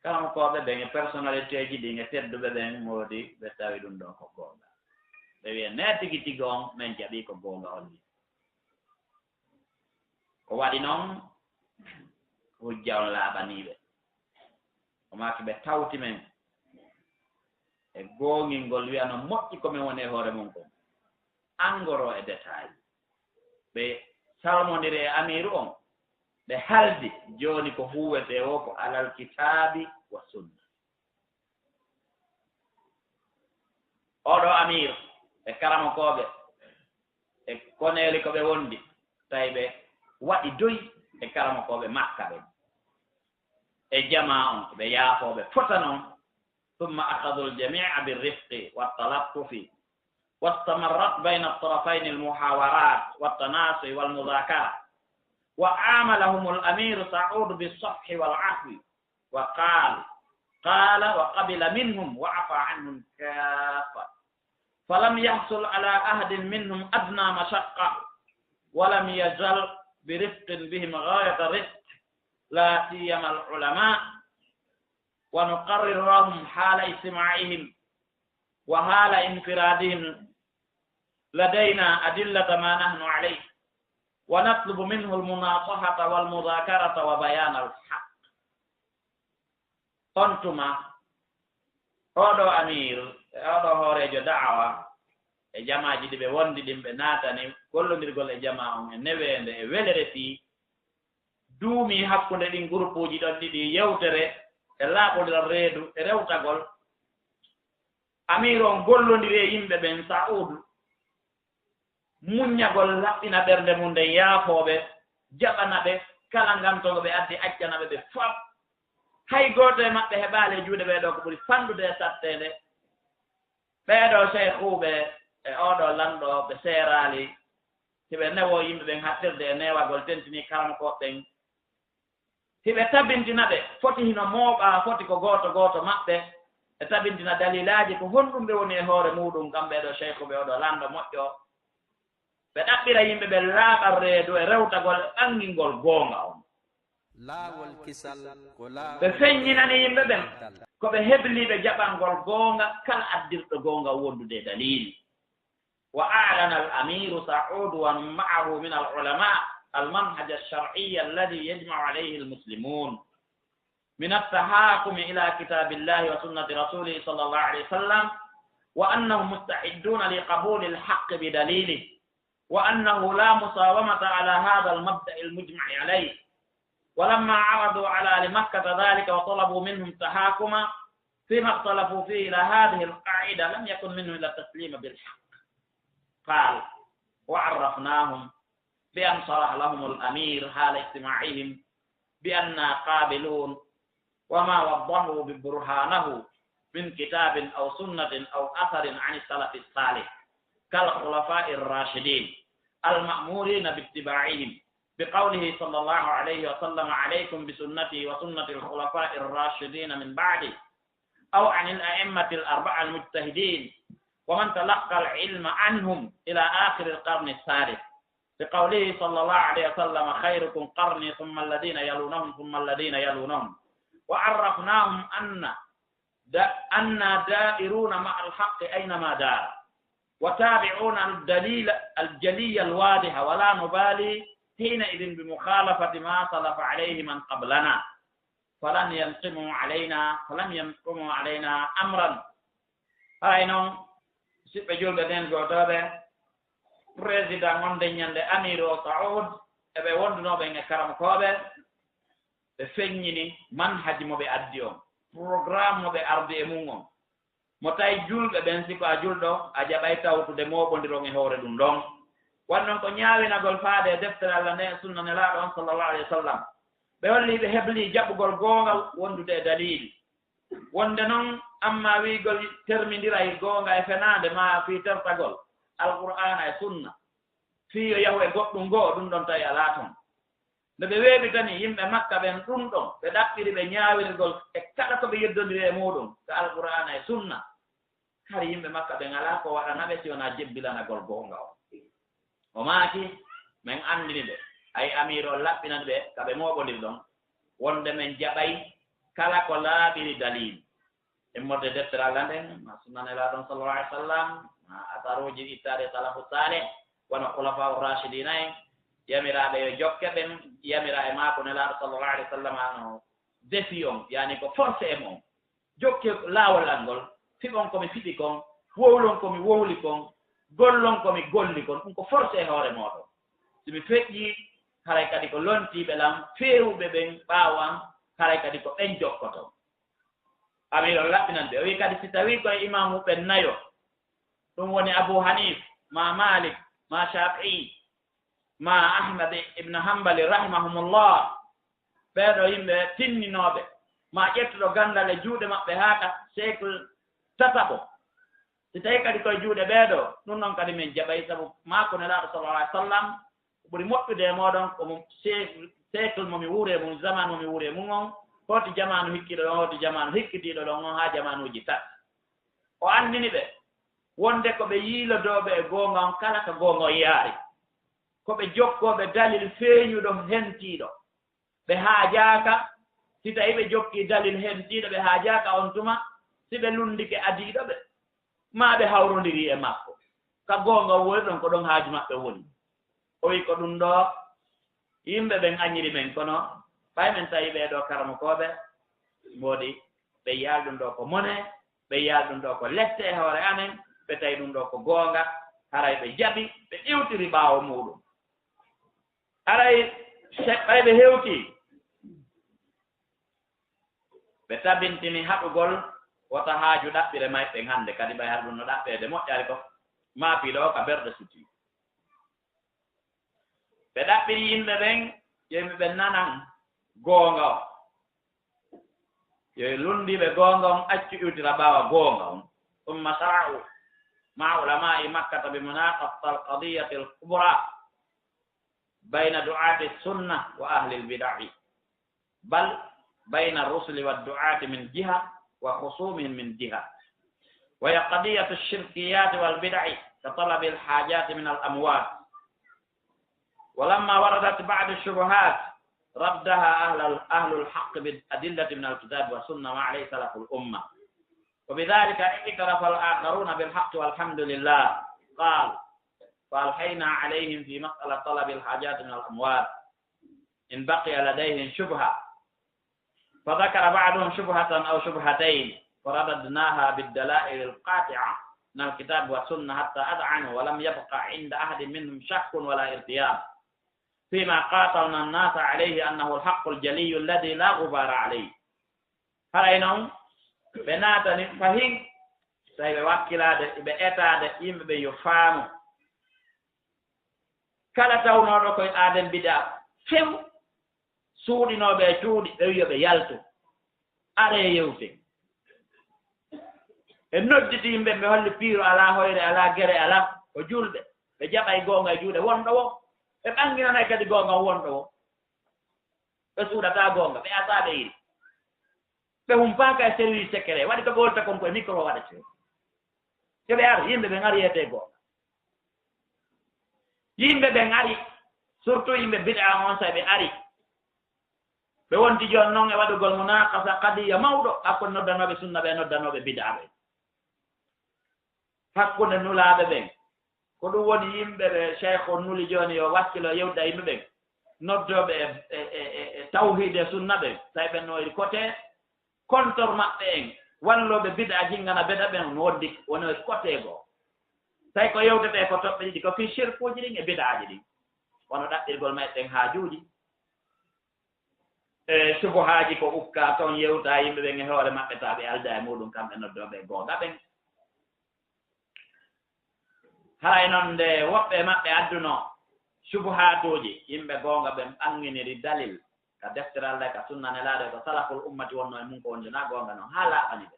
karamokooɓe ɓen e personnalitéeji ɗin e tedduɓe ɓen moodi, ɓe tawi ɗum ɗoo ko goonga. Ɓe wi'a, nee tigi tigi on, men jaɓii ko goonga holli. Ko waɗi non, hujja on laaɓanii ɓe. O maaki ɓe tawti men e goongingol, wi'a no moƴƴi ko men woni e hoore mun kon. Angoro e détail. Ɓe salmondiri e amiiru on, ɓe haldi, jooni ko huuwetee woo ko alal kitaabi wa sunna. Oo ɗoo amiir e karamokooɓe e koneeli ko ɓe wondi, tawi ɓe waɗi doy e karamokooɓe Makka ɓen. E jamaa on, ɓe yaafooɓe fota non. ثم أخذوا الجميع بالرفق والتلطف، واستمرت بين الطرفين المحاورات والتناصح والمذاكرة، وعاملهم الأمير سعود بالصفح والعفو، وقال، قال وقبل منهم وعفا عنهم كافة، فلم يحصل على أحد منهم أدنى مشقة، ولم يزل برفق بهم غاية الرفق، لا سيما العلماء، ونقرر لهم حال اجتماعهم وحال انفرادهم لدينا أدلة ما نحن عليه، ونطلب منه المناصحة والمذاكرة وبيان الحق. On tuma, oo ɗoo amiir, e oo ɗoo hooreejo da'awa, e jamaaji ɗi ɓe wondi ɗin, ɓe naatani gollondirgol e jamaa on e neweende e welere fii duumii hakkunde ɗin gurupuuji ɗon ɗiɗi, yewtere e laaɓondiral reedu e rewtagol. Amiiru on gollondiri e yimɓe ɓen, Sa'uudu, muññagol, laɓɓina ɓernde mun nden, yaafoo ɓe, jaɓana ɓe kala nganto ngo ɓe addi, accana ɓe ɓe fop. Hay gooto e maɓɓe heɓaali e juuɗe ɓee ɗoo ko ɓuri fanɗude e satteende. Ɓee ɗoo seykuuɓe e oo ɗoo lanɗo, ɓe seeraali, hiɓe newoo yimɓe ɓen haɗɗirde e neewagol, tentinii karamokooɓe ɓen. Hiɓe tabintina ɓe, foti hino mooɓaa, foti ko gooto gooto maɓɓe, ɓe tabintina dalilaaji ko honɗum ɓe woni e hoore muuɗum, kamɓe ɗoo seykuuɓe, oo ɗoo lanɗo moƴƴo. Ɓe ɗaɓɓira yimɓe ɓe laaɓal reedu e rewtagol e ɓangingol goonga on. Laawol kisal ko laawol. Ɓe feññinani yimɓe ɓen ko ɓe hebliiɓe jaɓangol goonga kala addirɗo goonga wondude e daliili. وأعلن الأمير سعود ومن معه من العلماء المنهج الشرعي الذي يجمع عليه المسلمون من التحاكم إلى كتاب الله وسنة رسوله صلى الله عليه وسلم، وأنهم مستعدون لقبول الحق بدليله، وأنه لا مساومة على هذا المبدأ المجمع عليه. ولما عرضوا على أهل مكة ذلك وطلبوا منهم التحاكم فيما اختلفوا فيه إلى هذه القاعدة، لم يكن منهم إلا التسليم بالحق. قال: وعرفناهم بأن صرح لهم الأمير حال اجتماعهم بأننا قابلون، وما وضحوا ببرهانه من كتاب أو سنة أو أثر عن السلف الصالح كالخلفاء الراشدين المأمورين باتباعهم، بقوله صلى الله عليه وسلم: عليكم بسنتي وسنة الخلفاء الراشدين من بعدي، أو عن الأئمة الأربعة المجتهدين ومن تلقى العلم عنهم إلى آخر القرن الثالث، لقوله صلى الله عليه وسلم: خيركم قرني ثم الذين يلونهم ثم الذين يلونهم. وعرفناهم أن دا-، أنا دائرون مع الحق أينما دار، وتابعون الدليل الجلي الواضح، ولا نبالي حينئذ بمخالفة ما سلف عليه من قبلنا، فلن ينقموا علينا، فلم ينقموا علينا أمرا. Haray non, siɓɓe julɓe nden gootooɓe, président on nden ñande, Amiiru o Saud, e ɓe wondunooɓe e karamokooɓe, ɓe feññini manhaji mo ɓe addi on, programme mo ɓe ardi e mun on. Mo tawi julɓe ɓen, si ko a julɗo, a jaɓay tawtude mooɓondiron e hoore ɗum ɗon. Wan non ko ñaawinagol faade e deftere Alla nden e sunna Nelaaɗo on, sallallahu alayhi wa sallam. Ɓe holli ɓe heblii jaɓugol goonga wondude e daliili. Wonde non, amma wi'ugol termindiray goonga e fenaande maa fii tertagol Alqur'aana e Sunna, fii yo yahu e goɗɗum goo, ɗum ɗon tawi alaa ton. Nde ɓe weeɓitani yimɓe Makka ɓen ɗum ɗon, ɓe ɗaɓɓiri ɓe ñaawirgol e kala ko ɓe yeddondiri e muuɗum ka Alqur'aana e Sunna. Hari yimɓe Makka ɓen alaa ko waɗana ɓe si wonaa jebbilanagol goonga on. O maaki, men anndini ɓe, ay Amiiru on laɓɓinani ɓe ka ɓe mooɓondiri ɗon, wonde men jaɓay kala ko laaɓiri daliil. Immorde deftere Alla nden, ma sunna Nelaaɗo on sallallahu alaihi wasallam, ma asaruuji ittaade salafu saalih, wano khulafa'ur rashidina en, yamiraaɓe yo jokke ɓen, yamira e maako Nelaaɗo sallallahu alaihi wasallam no defi on, yaani ko forcé e mon. Jokke laawol an ngol, fiɓon ko mi fiɓi kon, wowlon ko mi wowli kon, gollon ko mi golli kon, ɗum ko forcé e hoore mooɗon. Si mi feƴƴii, haray kadi ko lontiiɓe lan, feewuɓe ɓen ɓaawo an, haray kadi ko ɓen jokkoton. Amiiru on laɓɓinan ɓe. O wi'i kadi, si tawii ko e imaamu ɓen nayo, ɗum woni Abu Hanif, ma Malik, ma Shafi'i, ma Ahmad ibn Hanbali rahimahumullah, ɓee ɗoo yimɓe tinninooɓe, ma ƴettuɗo ganndal e juuɗe maɓɓe haa ka siècle tataɓo. Si tawii kadi ko e juuɗe ɓee ɗoo, ɗum ɗon kadi men jaɓay, sabu maako Nelaaɗo sallallahu alaihi wasallam, ko ɓuri moƴƴude e mooɗon ko mo siècle, siècle mo mi wuuri e mum, zaman mo mi wuuri e mum on, hooti jamaanu hikkiiɗo ɗon, hooti jamaanu hikkitiiɗo ɗon on, haa jamaanuuji tati. O anndini ɓe wonde ko ɓe yiilodooɓe e goonga on kala ka goonga on yaari, ko ɓe jokkooɓe dalil feeñuɗo hentiiɗo. Ɓe haajaaka, si tawii ɓe jokkii dalil hentiiɗo, ɓe haajaaka on tuma, si ɓe lunndike adiiɗo ɓe, maa ɓe hawrondirii e makko. Ka goonga woni ɗon, ko ɗon haaju maɓɓe woni. O wi'i ko ɗum ɗoo, yimɓe ɓen añiri men, kono ɓay men tawi ɓee ɗoo karamokooɓe, mboɗi, ɓe yaal ɗum ɗoo ko mone, ɓe yaal ɗum ɗoo ko lette e hoore amen, ɓe tawi ɗum ɗo ko goonga, haray ɓe jaɓi, ɓe iwtiri ɓaawo muuɗum. Haray se-, ɓay ɓe hewtii, ɓe tabintini haɗugol wota haaju ɗaɓɓire mayɓe hannde, kadi ɓay haɗa ɗum no ɗaɓɓeede moƴƴaali ko maapiiɗo o ka berɗe sutii. Ɓe ɗaɓɓiri yimɓe ɓen, yo yimɓe ɓen nanan goonga on. Yo lunndiiɓe goonga on accu iwtira ɓaawo goonga on. ثم شرعوا مع علماء مكة بمناقشة القضية الكبرى بين دعاة السنة وأهل البدع، بل بين الرسل والدعاة من جهة وخصومهم من جهة، وهي قضية الشركيات والبدع كطلب الحاجات من الأموات. ولما وردت بعض الشبهات ردها أهل، أهل الحق بالأدلة من الكتاب والسنة ما عليه سلف الأمة، وبذلك اعترف الآخرون بالحق والحمد لله. قال: فألحينا عليهم في مسألة طلب الحاجات من الأموات إن بقي لديهم شبهة، فذكر بعضهم شبهة أو شبهتين فرددناها بالدلائل القاطعة من الكتاب والسنة حتى أذعنوا ولم يبق عند أحد منهم شك ولا ارتياب فيما قاتلنا الناس عليه أنه الحق الجلي الذي لا غبار عليه. Haray non, ɓe naatani fahin, tawi ɓe wakkilaade, ɓe etaade yimɓe ɓe yo faamu. Kala tawnooɗo koye aaden bidaa few, suuɗinooɓe e cuuɗi, ɓe wi'a ɓe yaltu. Aree yewten. Ɓe nodditi yimɓe, ɓe holli piiro alaa, hoyre alaa, gere alaa, ko julɓe. Ɓe jaɓay goonga e juuɗe wonɗo wo. Ɓe ɓannginanay kadi goonga wonɗo wo. Ɓe suuɗataa goonga, ɓe asaa ɓe iri. Ɓe humpaaka e service secret, waɗi ko ɓe wolta kon ko e micro waɗete. Yo ɓe ar, yimɓe ɓen ari yetee goonga. Yimɓe ɓen ari, surtout yimɓe bid'a on, sa ɓe ari. Ɓe wonti jooni non e waɗugol munaqasa qadiya mawɗo hakkunde noddanooɓe sunna ɓe e noddanooɓe bid'a ɓe. Hakkunde nulaaɓe ɓen. Ko ɗum woni yimɓe ɓe Cheikh on nuli jooni yo wakkilo yewta yimɓe ɓen. Noddooɓe e, e, e, e, e tawhiid e sunna ɓen. Tawi ɓen no iri kote kontor maɓɓe en. Wallooɓe bid'a jingana bid'a ɓen no woddi, woni iri kote goo. Tawi ko yewtetee ko toɓɓe ɗiɗi, ko fii shirkuuji ɗin e bid'aaji ɗin. Wano ɗaɓɓirgol maɓɓe ɓen haajuuji. E subuhaaji ko ukka ton yewta yimɓe ɓen e hoore maɓɓe, tawa ɓe aldaa e muuɗum kamɓe noddooɓe e goonga ɓen. Haray non nde woɓɓe e maɓɓe adduno subuhaatuuji, yimɓe goonga ɓen ɓannginiri dalil ka deftere Allah, ka sunna Nelaaɗo, e ko salaful ummati wonno e mun ko wonde na goonga non, haa laaɓani ɓe.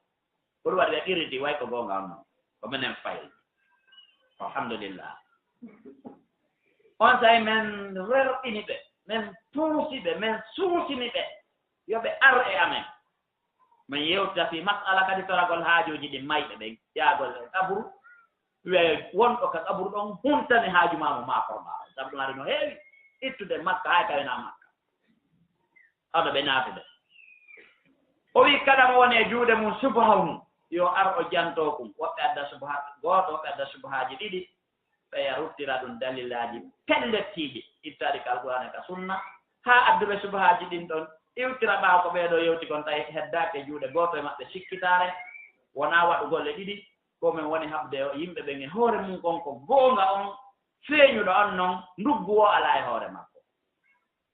Ko ɗum waɗi ɓe qirriti, way ko goonga on non. Ko menen fayri. Alhamdulillah. On saa'i men rerɗini ɓe, men puusi ɓe, men suusini ɓe. Yo ɓe ar e amen. Men yewtita fii mas'ala kadi toragol haajuuji ɗin mayɓe ɓen. Yaagol e qaburu. Wi'ay wonɗo ka qaburu ɗon huntani haaju maa mo maa kormaa. Sabu ɗum ari no heewi. Ittude Makka, hay kawena Makka. Hano ɓe naatude. O wi'i, kala mo woni e juuɗe mum subaha mum, yo ar o jantoo kum. Woɓɓe adda subaha gooto, woɓɓe adda subahaaji ɗiɗi. Ɓeya ruttira ɗum dalilaaji pellettiiɗi, ittaɗi ka Alqur'aana e ka Sunna. Haa adduɓe subahaaji ɗin ɗon, iwtira ɓaawo ko ɓee ɗoo yewti kon, tawi heddaaki e juuɗe gooto e maɓɓe sikkitaare, wonaa waɗugol e ɗiɗi. Ko men woni haɓde yimɓe ɓen e hoore mum kon ko goonga on, feeñuɗo on non, nduggu woo alaa e hoore makko.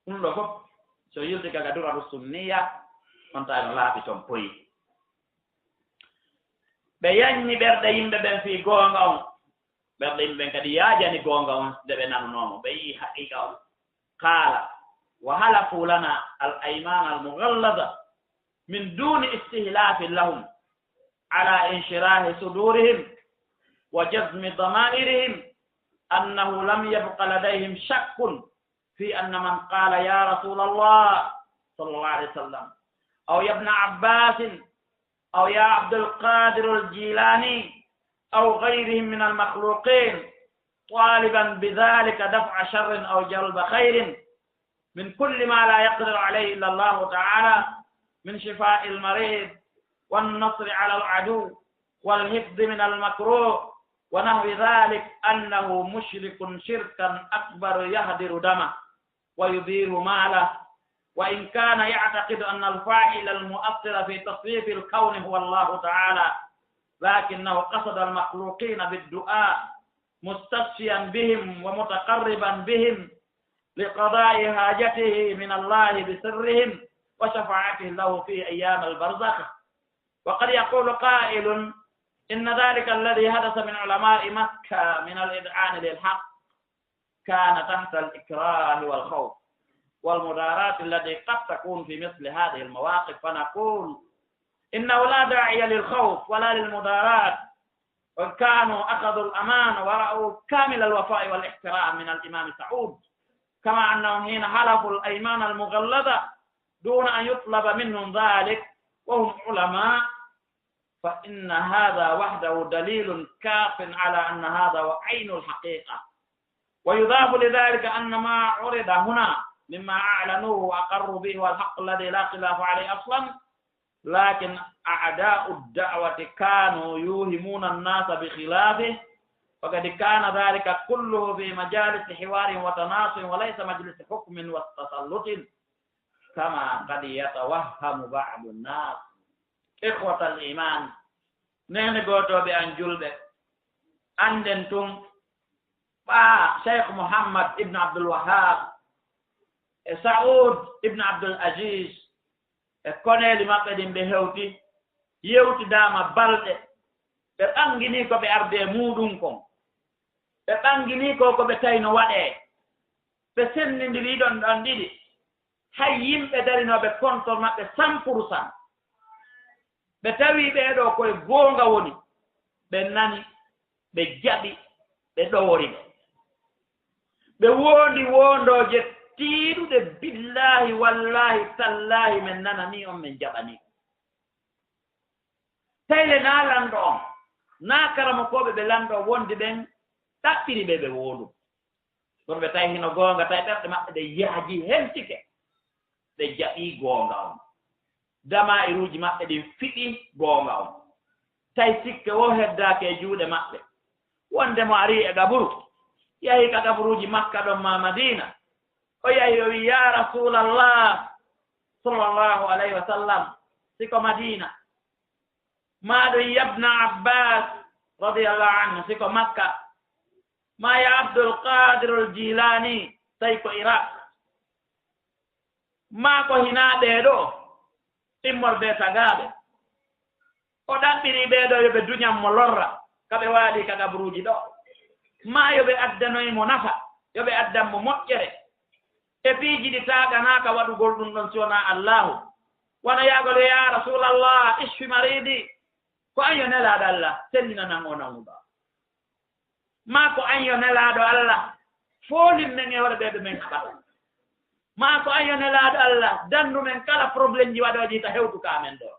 Ɗum ɗoo fof, so yilti ka ga Duraru Sunniya, on tawi no laaɓi toon poyi. Ɓe yaññi ɓerɗe yimɓe ɓen fii goonga on. Ɓerɗe yimɓe ɓen kadi yaajani goonga on nde ɓe nanunoo mo, ɓe yi'i haqiiqa on. Qaala, wa halafuu lanaa al-aymaana al-mughallaza min duuni istihlaafin lahum alaa inshiraahi suduurihim wa jazmi damaa'irihim annahu lam yabqa ladayhim shakkun في أن من قال يا رسول الله صلى الله عليه وسلم أو يا ابن عباس أو يا عبد القادر الجيلاني أو غيرهم من المخلوقين طالبا بذلك دفع شر أو جلب خير من كل ما لا يقدر عليه إلا الله تعالى من شفاء المريض والنصر على العدو والحفظ من المكروه ونحو ذلك أنه مشرك شركا أكبر يهدر دمه ويبيح ماله، وإن كان يعتقد أن الفاعل المؤثر في تصريف الكون هو الله تعالى، لكنه قصد المخلوقين بالدعاء مستشفيا بهم ومتقربا بهم لقضاء حاجته من الله بسرهم وشفاعته له في أيام البرزخ. وقد يقول قائل: إن ذلك الذي حدث من علماء مكة من الإذعان للحق كان تحت الإكراه والخوف والمداراة التي قد تكون في مثل هذه المواقف، فنقول إنه لا داعي للخوف ولا للمداراة، وكانوا أخذوا الأمان ورأوا كامل الوفاء والاحترام من الإمام سعود، كما أنهم حين حلفوا الأيمان المغلظة دون أن يطلب منهم ذلك وهم علماء، فإن هذا وحده دليل كاف على أن هذا هو عين الحقيقة. ويضاف لذلك أن ما عرض هنا مما أعلنوه وأقروا به هو الحق الذي لا خلاف عليه أصلا، لكن أعداء الدعوة كانوا يوهمون الناس بخلافه، وقد كان ذلك كله في مجالس حوار وتناصر وليس مجلس حكم وتسلط كما قد يتوهم بعض الناس. Ikhwatal iman, neene gootooɓe an julɓe, annden tun ɓaa Cheikh Muhammad ibn Abdul Wahhab e Saud ibn Abdul Aziz e koneeli maɓɓe ɗin ɓe hewti, yewtidaama balɗe, ɓe ɓanginii ko ɓe ardi e muuɗum kon, ɓe ɓanginii ko ko ɓe tawi no waɗee, ɓe senndindiri ɗon ɗon ɗiɗi, hay yimɓe darinooɓe kontor maɓɓe cent pour cent. Ɓe tawi ɓee ɗoo koye goonga woni, ɓe nani, ɓe jaɓi, ɓe ɗowori ɓe. Ɓe woondi woondooje tiiɗuɗe, billaahi, wallaahi, tallaahi, men nananii on, men jaɓanii. Tawi le naa lanɗo on, naa karamokooɓe ɓe lanɗo on wondi ɓen ɗaɓɓiri ɓe ɓe woondu. Kono ɓe tawi hino goonga, tawi ɓerɗe maɓɓe ɗe yaaji, hentike. Ɓe jaɓii goonga on. Damaa'iruuji maɓɓe ɗin fiɓi goonga on. Tawi sikke woo heddaaki e juuɗe maɓɓe. Wonde mo arii e gaburu, yahi ka gaburuuji Makka ɗon maa Madiina. O yahi, o wi'i, "Yaa Rasuulallah, sallallahu alayhi wa sallam, si ko Madiina, maa ɗum Yabna Abbas, radiyallahu anhu, si ko Makka, maa ya Abdul Qadirul Jilani, tawi ko Iraq, maa ko hinaa ɓee ɗoo immorde tagaaɓe." O ɗaɓɓirii ɓee ɗoo yo ɓe duñan mo lorra ka ɓe waalii ka gaburuuji ɗoo, maa yo ɓe addanoy mo nafa, yo ɓe addan mo moƴƴere. E piiji ɗi taaganaa ka waɗugol ɗum ɗon si wonaa Allaahu. Wano yaagol yo, "Yaa Rasuulallah, ishfi mariidi." Ko an yo Nelaaɗo Allah, sellinanan o nawnuɗo. Maa ko an yo Nelaaɗo Allah, foolin men e hoore ɓee ɓe men haɓata. Maa ko an yo Nelaaɗo Allah, dandu men kala problemji waɗooji ta hewtu ka men ɗoo.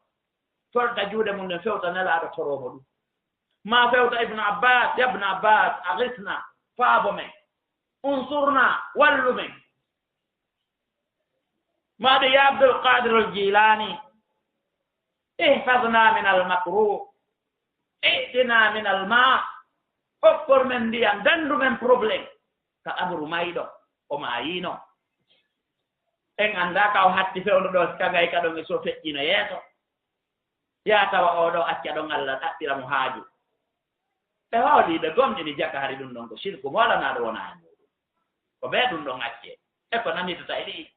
Tolta juuɗe mum ɗen, fewta Nelaaɗo, toroo mo ɗum. Maa fewta Ibnu Abbas, "Yabna Abbas, agisna, faabo men, unsurna, wallu men." Maa ɗum, "Ya Abdul Qadir al Jilani, ihfazna min al makruh, i'tina min al ma." Okkor men ndiyam, dandu men problème. Ka amuru mayɗo, o maayiino. En anndaa ka o hatti fewndo ɗoo, si ka ngay ka ɗon e so feƴƴino yeeso. Yaa tawa oo ɗoo acca ɗon, Allah ɗaɓɓira mo haaju. Ɓe hoolii, ɓe gomɗini jaka, hari ɗum ɗon ko sirku moolanaaɗo wonaa e muuɗum. Ko bee ɗum ɗon accee. E ko nanitata e ɗi'i.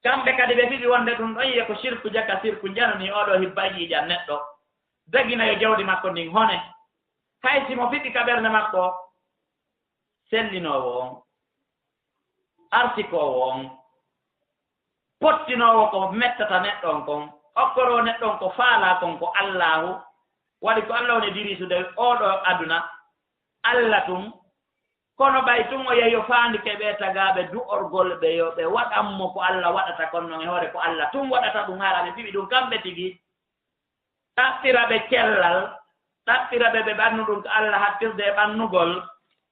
Kamɓe kadi ɓe fiɓi wonde ɗum ɗon yi'e ko sirku jaka, sirku janani oo ɗoo hibba yiijan neɗɗo. Dagina yo jawdi makko ndin hone. Hay si mo fiɓi ka ɓernde makko, sellinoowo on, arsikoowo on, pottinoowo ko mettata neɗɗo on kon, okkoroo neɗɗo on ko faalaa kon ko Allaahu, waɗi ko Allah woni dirisude oo ɗoo aduna, Allah tun. Kono ɓay tun o yehi o faandike ɓee tagaaɓe du'orgol ɓe yo ɓe waɗan mo ko Allah waɗata kon non e hoore ko Allah tun waɗata ɗum, hara ɓe fiɓi ɗum kamɓe tigi. Ɗaɓɓira ɓe cellal, ɗaɓɓira ɓe ɓe ɓannu ɗum ko Allah hattirde e ɓannugol,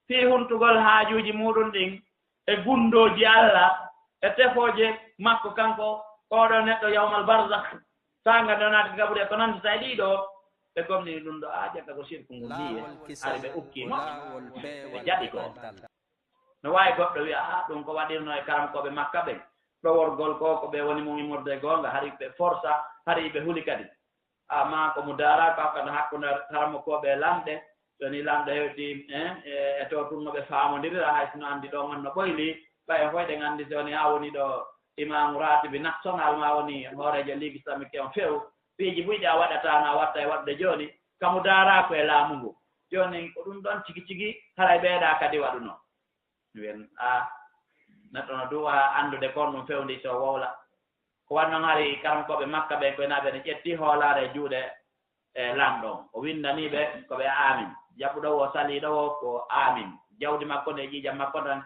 fii huntugol haajuuji muuɗum ɗin, e gundooji Allah, e tefooje makko kanko, oo ɗoo neɗɗo yawmal barzakh, saanga nde o naati gaburi e ko nandita e ɗii ɗoo, ɓe gomɗini ɗum ɗoo, aa, jagga ko sirku ngun nii, hari ɓe ukkii mo, ɓe jaɓi ko. No waawi goɗɗo wi'a, "Aa, ɗum ko waɗirnoo e karamkooɓe Makka ɓen, ɗoworgol ko, ko ɓe woni mum immorde e goonga, hari ɓe forsa, hari ɓe huli kadi." Amma ko mo daara ko hakkunde, hakkunde haramokooɓe e lamɓe, so ni lamɗo hewti, eh, e, e to tun no ɓe faamondirira, hay sino anndi ɗon on no ɓoyli, ɓay en foy ɗen anndi so ni a woni ɗo imaamu raatibi national ma woni hooreejo Ligue Islamique on few, piiji buy ɗi a waɗata no a watta e waɗude jooni, ka mo daara ko e laamu ngu. Jooni ko ɗum ɗon tigi tigi haray ɓeyda kadi waɗuno. Mbiyen, a, neɗɗo no duwa anndude kon ɗum fewndi so wowla. Ko wanno hari karamokooɓe Makka ɓen koye naaɓe ne ƴetti hoolaare e juuɗe e lamɗo on. O winndanii ɓe ko ɓe aamin. Jaɓuɗo wo saliiɗo wo ko aamin. Jawdi makko ndi e ƴiiƴam makko tan,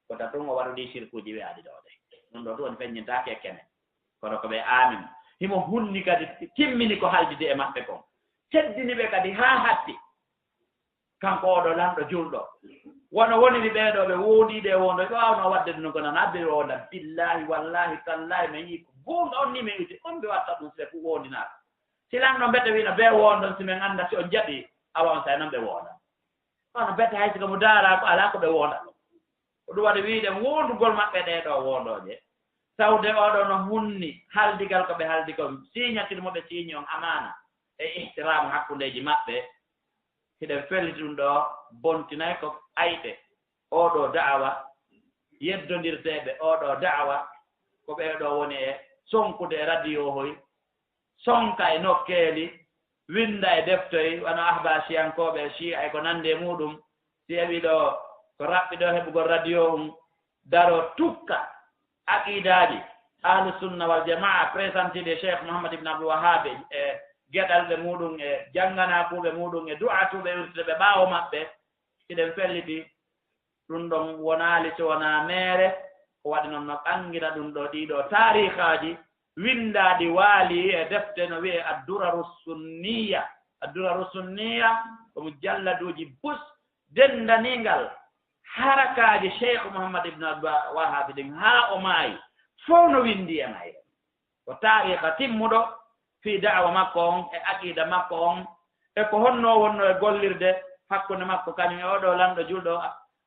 ko ta tun o waɗu ɗi sirkuuji wi'aaɗi ɗoo ɗe. Ɗum ɗoo tun woni feññintaake e kene. Kono ko ɓe aamin. Himo hunni kadi timmini ko haaldidi e maɓɓe kon. Teddini ɓe kadi haa hatti. Kanko oo ɗoo lanɗo julɗo. Wano woniri ɓee ɗoo ɓe woondiiɓe e woondooɓe, ɓe waawnoo waɗde ɗum ko nana ɓe woonda. Billaahi, wallaahi, tallaahi, mi yi'i ko goonga on ni mi wi'ude, on ɓe watta ɗum si ɓe fof woondinaaka. Si lanɗo mbete wi'no ɓe woondon si min annda si on jaɓii, awa on saa'i non ɓe woonda. Kono mbete hay si ko mo daara ko alaa ko ɓe woonda ɗum. Ko ɗum waɗi wi'ude woondugol maɓɓe ɗee ɗoo woondooje. Tawde oo ɗoo no hunni haaldigal ko ɓe haaldi kon, siiñatir mo ɓe siiñi on amaana e ihtiraamu hakkundeeji maɓɓe. Hiɗen felliti ɗum ɗoo, bontinay ko ayɓe oo ɗoo da'awa, yeddondirteeɓe oo ɗoo da'awa, ko ɓee ɗoo woni e sonkude e radio hoy, sonka e nokkeeli, winnda e deftoy, wano ahbaasiyankooɓe, Shi'a e ko nanndi e muuɗum, si ewi ɗoo ko raɓɓi ɗoo heɓugol radio um, daro tukka aqidaaji Ahlu Sunna wal Jamaa, présenté de Cheikh Muhammad ibn Abdul Wahhab e geɗalɓe muuɗum, e jannganaakuuɓe muuɗum, e du'aatuuɓe wirtude ɓe ɓaawo maɓɓe, hiɗen felliti ɗum ɗon wonaali si wonaa meere, ko waɗi non no ɓanngina ɗum ɗoo ɗii ɗoo taariikaaji winndaaɗi waali e defte no wi'ee Adduraru Sunniya. Adduraru Sunniya ko mujalladuuji bus denndaniingal harakaaji Cheikh Muhammad ibn Abdul Wahhab ɗin haa o maayi, fow no winndi e mayre. Ko taariika timmuɗo fii da'awa makko on e aqiida makko on e ko honno wonno e gollirde hakkunde makko kañum e oo ɗoo lanɗo julɗo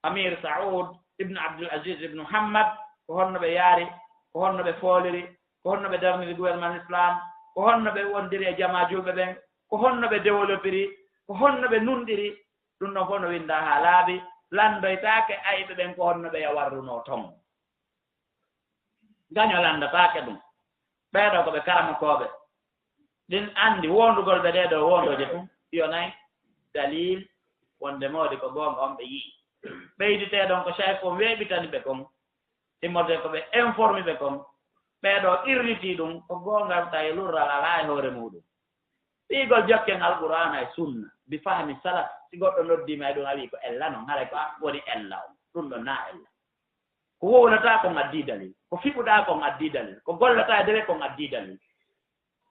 Amir Saud ibn Abdul Aziz ibn Hamad, ko honno ɓe yaari, ko honno ɓe fooliri, ko honno ɓe darniri gouvernement Islam, ko honno ɓe wondiri e jamaa julɓe ɓen, ko honno ɓe développiri, ko honno ɓe nunɗiri, ɗum ɗon fof no winndaa haa laaɓi, lanndoytaake ayɓe ɓen ko honno ɓe yawarrunoo ton. Gaño lanndataake ɗum. Ɓee ɗoo ko ɓe karamokooɓe. Ɗin anndi woondugol ɓe ɗee ɗoo woondooje tun, yonay dalil wonde mawɗi ko goonga on ɓe yi'i. Ɓeyditee ɗon ko Cheikh on weeɓitani ɓe kon, immorde ko ɓe informi ɓe kon. Ɓee ɗoo irritii ɗum, ko goonga tawi lurral alaa e hoore muuɗum. Ɓiygol jokken Alqur'aana e Sunna, bi fahmi salaf, si goɗɗo noddiima e ɗum a wi'i ko ella non, haray ko an woni ella on. Ɗum ɗon naa ella. Ko wowlataa kon addii dalil, ko fiɓuɗaa kon addii dalil, ko gollataa e dewe kon addii dalil.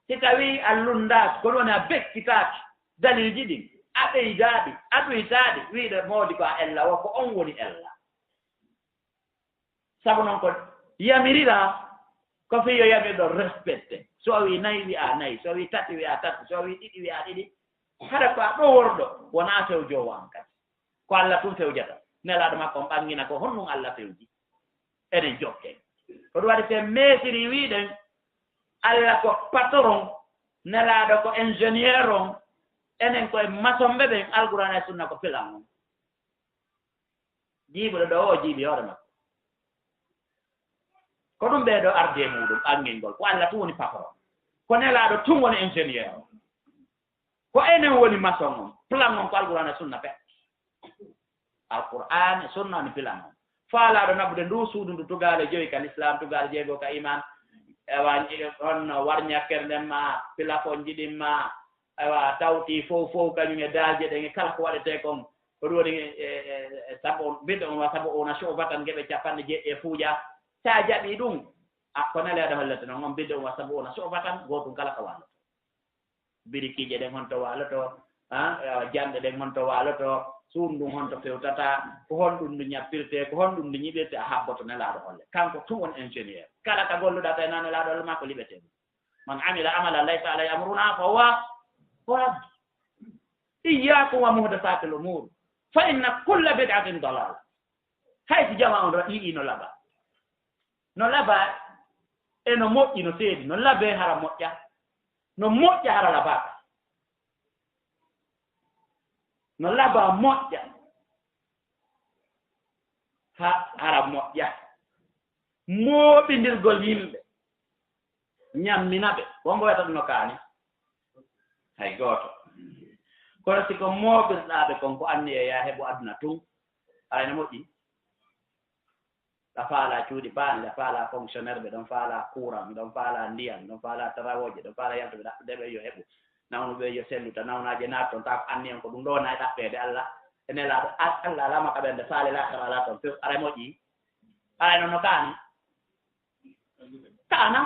Si tawii a lunndaaki, ko ɗum woni a bekkitaaki daliilji ɗin, a ɓeydaaɗi, a ɗuytaaɗi, wi'ude mawɗi ko a ella, wo ko on woni ella. Sabu non ko yamiriraa, ko fii yo yamirɗo respecté. So o wii nay, wi'aa nay. So o wii tati, wi'aa tati. So o wii ɗiɗi, wi'aa ɗiɗi. Hara ko a ɗoworɗo, wonaa fewjoowo an kadi. Ko Alla tun fewjata. Nelaaɗo makko on ɓanngina ko honɗum Alla fewji. Enen jokken. Ko ɗum waɗi si en meesirii wi'uɗen, Alla ko patron, Nelaaɗo ko ingénieur on, enen ko e masonɓe ɓen, Alqur'aana e Sunna ko pilan on. Jiiɓuɗo ɗoo o jiiɓi hoore makko. Ko ɗum ɓee ɗoo ardi e muuɗum, ɓanngingol. Ko Alla tun woni patron. Ko Nelaaɗo tun woni ingénieur on. Ko enen woni mason on. Plan on ko Alqur'aana e Sunna pet. Alqur'aana e Sunna woni plan on. Faalaaɗo naɓude nduu suudu ndu tugaale joyi ka Lislaam, tugaale jeego ka iimaan. Ewa, honno warñakkere nden ma, pilafonji ɗin ma, ewa, tawti fow fow kañum e daalje ɗen e kala ko waɗetee kon. Ko ɗum woni e, e, e, e, sabu on, bid'un wa sab'una shu'batan, geɓe capanɗe jeeɗiɗi e fuuja. Sa jaɓii ɗum, a, ko Nelaaɗo hollata non, on bid'un wa sab'una shu'batan, gootun kala ka wallata. Birikiije ɗen honto waaloto, ah, eh, jamɗe ɗen honto waaloto, suudu ndun honto fewtata, ko honɗum ndu ñappirtee, ko honɗum ndu ñiɓirtee, a habboto Nelaaɗo holle. Kanko tun woni ingénieur. Kala ka golluɗaa tawi naa Nelaaɗo holle ma ko liɓetee ɗum. "Man amila amalan laysa alayhi amruna fa huwa radd." "Iyyakum wa muhdathatil umur, fa inna kulla bid'atin dalala." Hay si jama on ra-, yi'ii no labaa. No labaa e no moƴƴi no seedi, no labee hara moƴƴa, no moƴƴa hara labaaka. no laba moƴƴa, ha hara moƴƴa. Mooɓindirgol yimɓe, ñammina ɓe, wonko wiyata ɗum no kaani? Hay gooto. Kono si ko mooɓirɗaa ɓe kon ko anniya yaa heɓu aduna tun, haray no moƴƴi? Ɗa faalaa cuuɗi paani, ɗa faalaa fonctionnaire, ɓe ɗon faalaa courant, ɓe ɗon faalaa ndiyan, ɓe ɗon faalaa tarawooje, ɓe ɗon faalaa yaltuɓe ɗaɓɓude ɓe yo heɓu, nawnuɓe yo selluta, nawnaaje naata ton, taa ko anniya on ko ɗum ɗo na e ɗaɓɓeede Allah e Nelaaɗo. Al-, Allah alaa makaɓerde faale laakara alaa ton few, haray moƴƴi? Haray non no kaani? Kaana.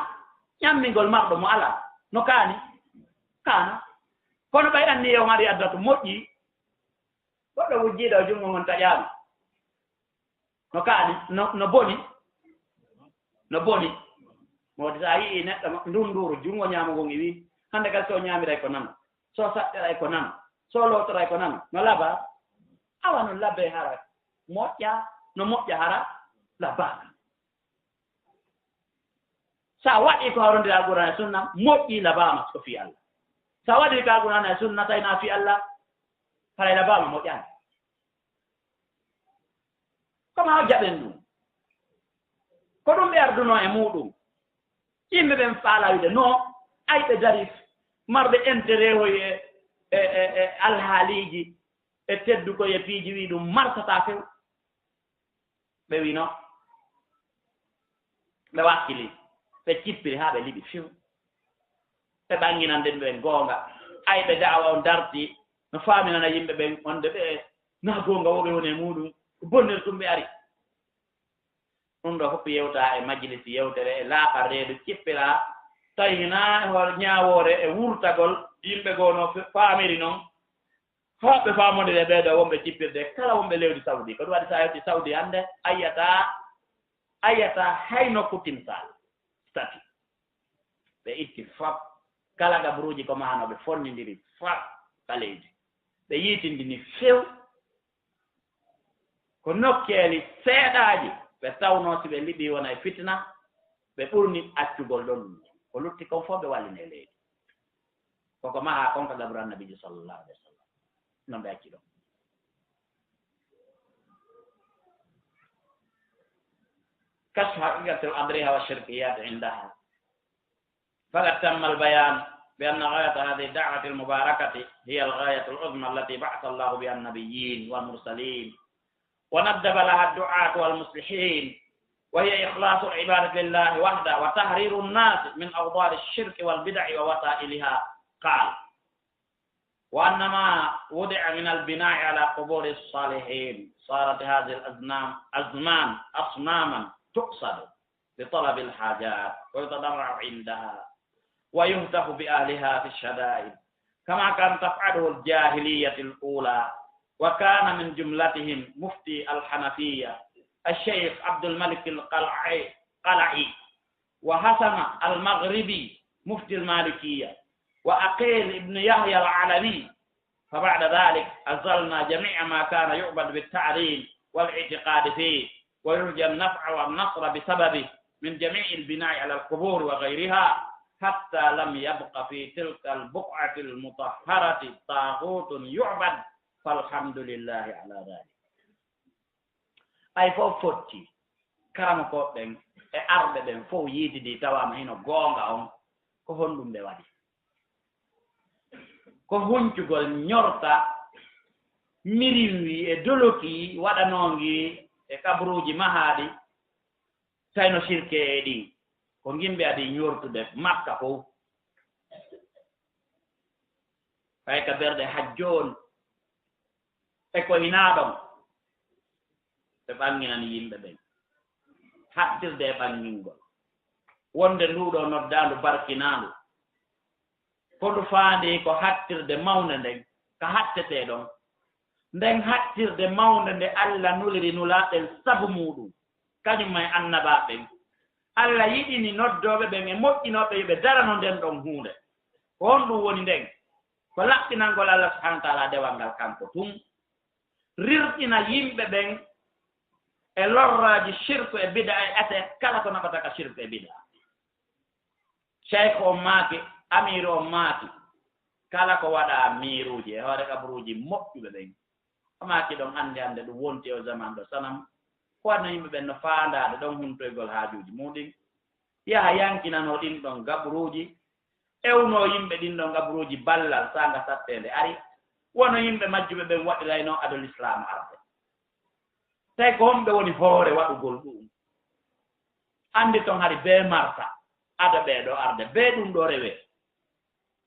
Ñammingol marɗo mo alaa, no kaani? Kaana. Kono ɓay anniya on ari addatu moƴƴi, goɗɗo wujjiiɗo o junngo ngon taƴaama. No kaani, no, no boni, no boni. Mo wadi sa yi'i neɗɗo ma-, ndun nduuru, junngo ñaamo ngon iwi, hande kadi so ñaamiray ko nano, so saɗɗiray ko nano, so lootoray ko nano, no laba? Awa no labe hara moƴƴa, no moƴƴa hara labaaka. Sa waɗi ko hawrondira Alqur'aana e Sunna, moƴƴi labaama ko fii Allah. Sa waɗi ko Alqur'aana e Sunna, tawi na fii Allah, haray labaama moƴƴaani. Ko ma o jaɓen ɗum. Ko ɗum ɓe ardunoo e muuɗum. Yimɓe ɓen faalaa wiide no, ay ɓe dari, marɓe intérêt hoy e, e, e, e alhaaliiji e teddukoy e piiji wii ɗum marsataa few. Ɓe wii no, ɓe wakkili, ɓe cippiri haa ɓe liɓi few. Ɓe ɓanginande ɓe goonga. Ay ɓe da'awa on darti, no faaminana yimɓe ɓen wonde ɓe na goonga wo ɓe woni e muuɗum, ko bonnere tun ɓe ari. Ɗum ɗo fof yewta e majlis yewtere, e laaɓa reedu, cippira, tawi hinaa e hoore ñaawoore e wurtagol yimɓe goo no fe-, faamiri non. Haa ɓe faamondire ɓee ɗoo wonɓe cippirde, kala wonɓe lewdi Saudi. Ko ɗum waɗi so a yewti Saudi hannde, a yi'ataa, a yi'ataa hay nokku timsaali, statue. Ɓe itti fop, kala gabruuji ko mahanoo, ɓe fonnindiri fop ka leydi. Ɓe yiitindini few. Ko nokkeeli seeɗaaji ɓe tawnoo si ɓe liɓii wona e fitina, ɓe ɓurni accugol ɗon ɗum. Ko lutti kon fof ɓe wallini e leydi. Koko mahaa kon ka gabru Annabiijo sallallahu alayhi wa sallam. Non ɓe acci ɗon. كشف حقيقة الأضرحة والشركيات عندها. فقد تم البيان بأن غاية هذه الدعوة المباركة هي الغاية العظمى التي بعث الله بها النبيين والمرسلين، وندب لها الدعاة والمصلحين، وهي إخلاص العبادة لله وحده وتحرير الناس من أوضار الشرك والبدع ووسائلها. قال: وأن ما وضع من البناء على قبور الصالحين صارت هذه الأزنام، أزمان، أصناما تعبد لطلب الحاجات ويتضرع عندها ويهتف بأهلها في الشدائد، كما كانت تفعله الجاهلية الأولى، وكان من جملتهم مفتي الحنفية الشيخ عبد الملك القلعي، قلعي، وحسن المغربي مفتي المالكية، وعقيل بن يحيى العلوي. فبعد ذلك أزلنا جميع ما كان يعبد بالتعظيم والاعتقاد فيه، ويرجى النفع والنصر بسببه من جميع البناء على القبور وغيرها، حتى لم يبق في تلك البقعة المطهرة طاغوت يعبد، فالحمد لله على ذلك. Ɓay fof fotti, karamokooɓe ɓen e arɓe ɓen fof yiitidi tawaama hino goonga on, ko honɗum ɓe waɗi? Ko huncugol ñorta mirinwi e doloki waɗanoongi e kabruuji mahaaɗi, tawi no sirke e ɗi, ko ngimɓe adi ñortude Makka fof. Ɓay ka berɗe hajjoon e ko hinaa ɗon, ɓe ɓanginani yimɓe ɓen. Hattirde e ɓangingol, wonde nduu ɗoo noddaandu barkinaandu, ko ndu faandi ko hattirde mawnde nden, ka hattetee ɗon. Nden hattirde mawnde nde Alla nuliri nulaaɓe ɓen sabu muuɗum, kañum e annabaaɓe ɓen. Alla yiɗini noddooɓe ɓen e moƴƴinooɓe yo ɓe darano nden ɗon huunde. Ko honɗum woni nden? Ko laɓɓinangol Alla subhaanahu wa ta'aalaa dewal ngal kanko tun, rirɗina yimɓe ɓen e lorraaji sirku e bida e ete kala ko naɓata ka sirku e bida. Sheikh on maaki, amiiru on maaki, kala ko waɗaa miiruuji e hoore kaburuuji moƴƴuɓe ɓen, maaki ɗon annde hannde ɗum wonti e o zaman ɗo sanam. Ko waɗno yimɓe ɓen no faandaade ɗon huntoygol haajuuji muuɗin, yaha yankinanoo ɗin ɗon gaburuuji, ewnoo yimɓe ɗin ɗon gaburuuji ballal saanga satteende ari, wano yimɓe majjuɓe ɓen waɗiraynoo ado Lislaamu arde. Tawi ko homɓe woni hoore waɗugol ɗuum? Anndi ton hari bee marta ado ɓee ɗoo arde, bee ɗum ɗoo rewee.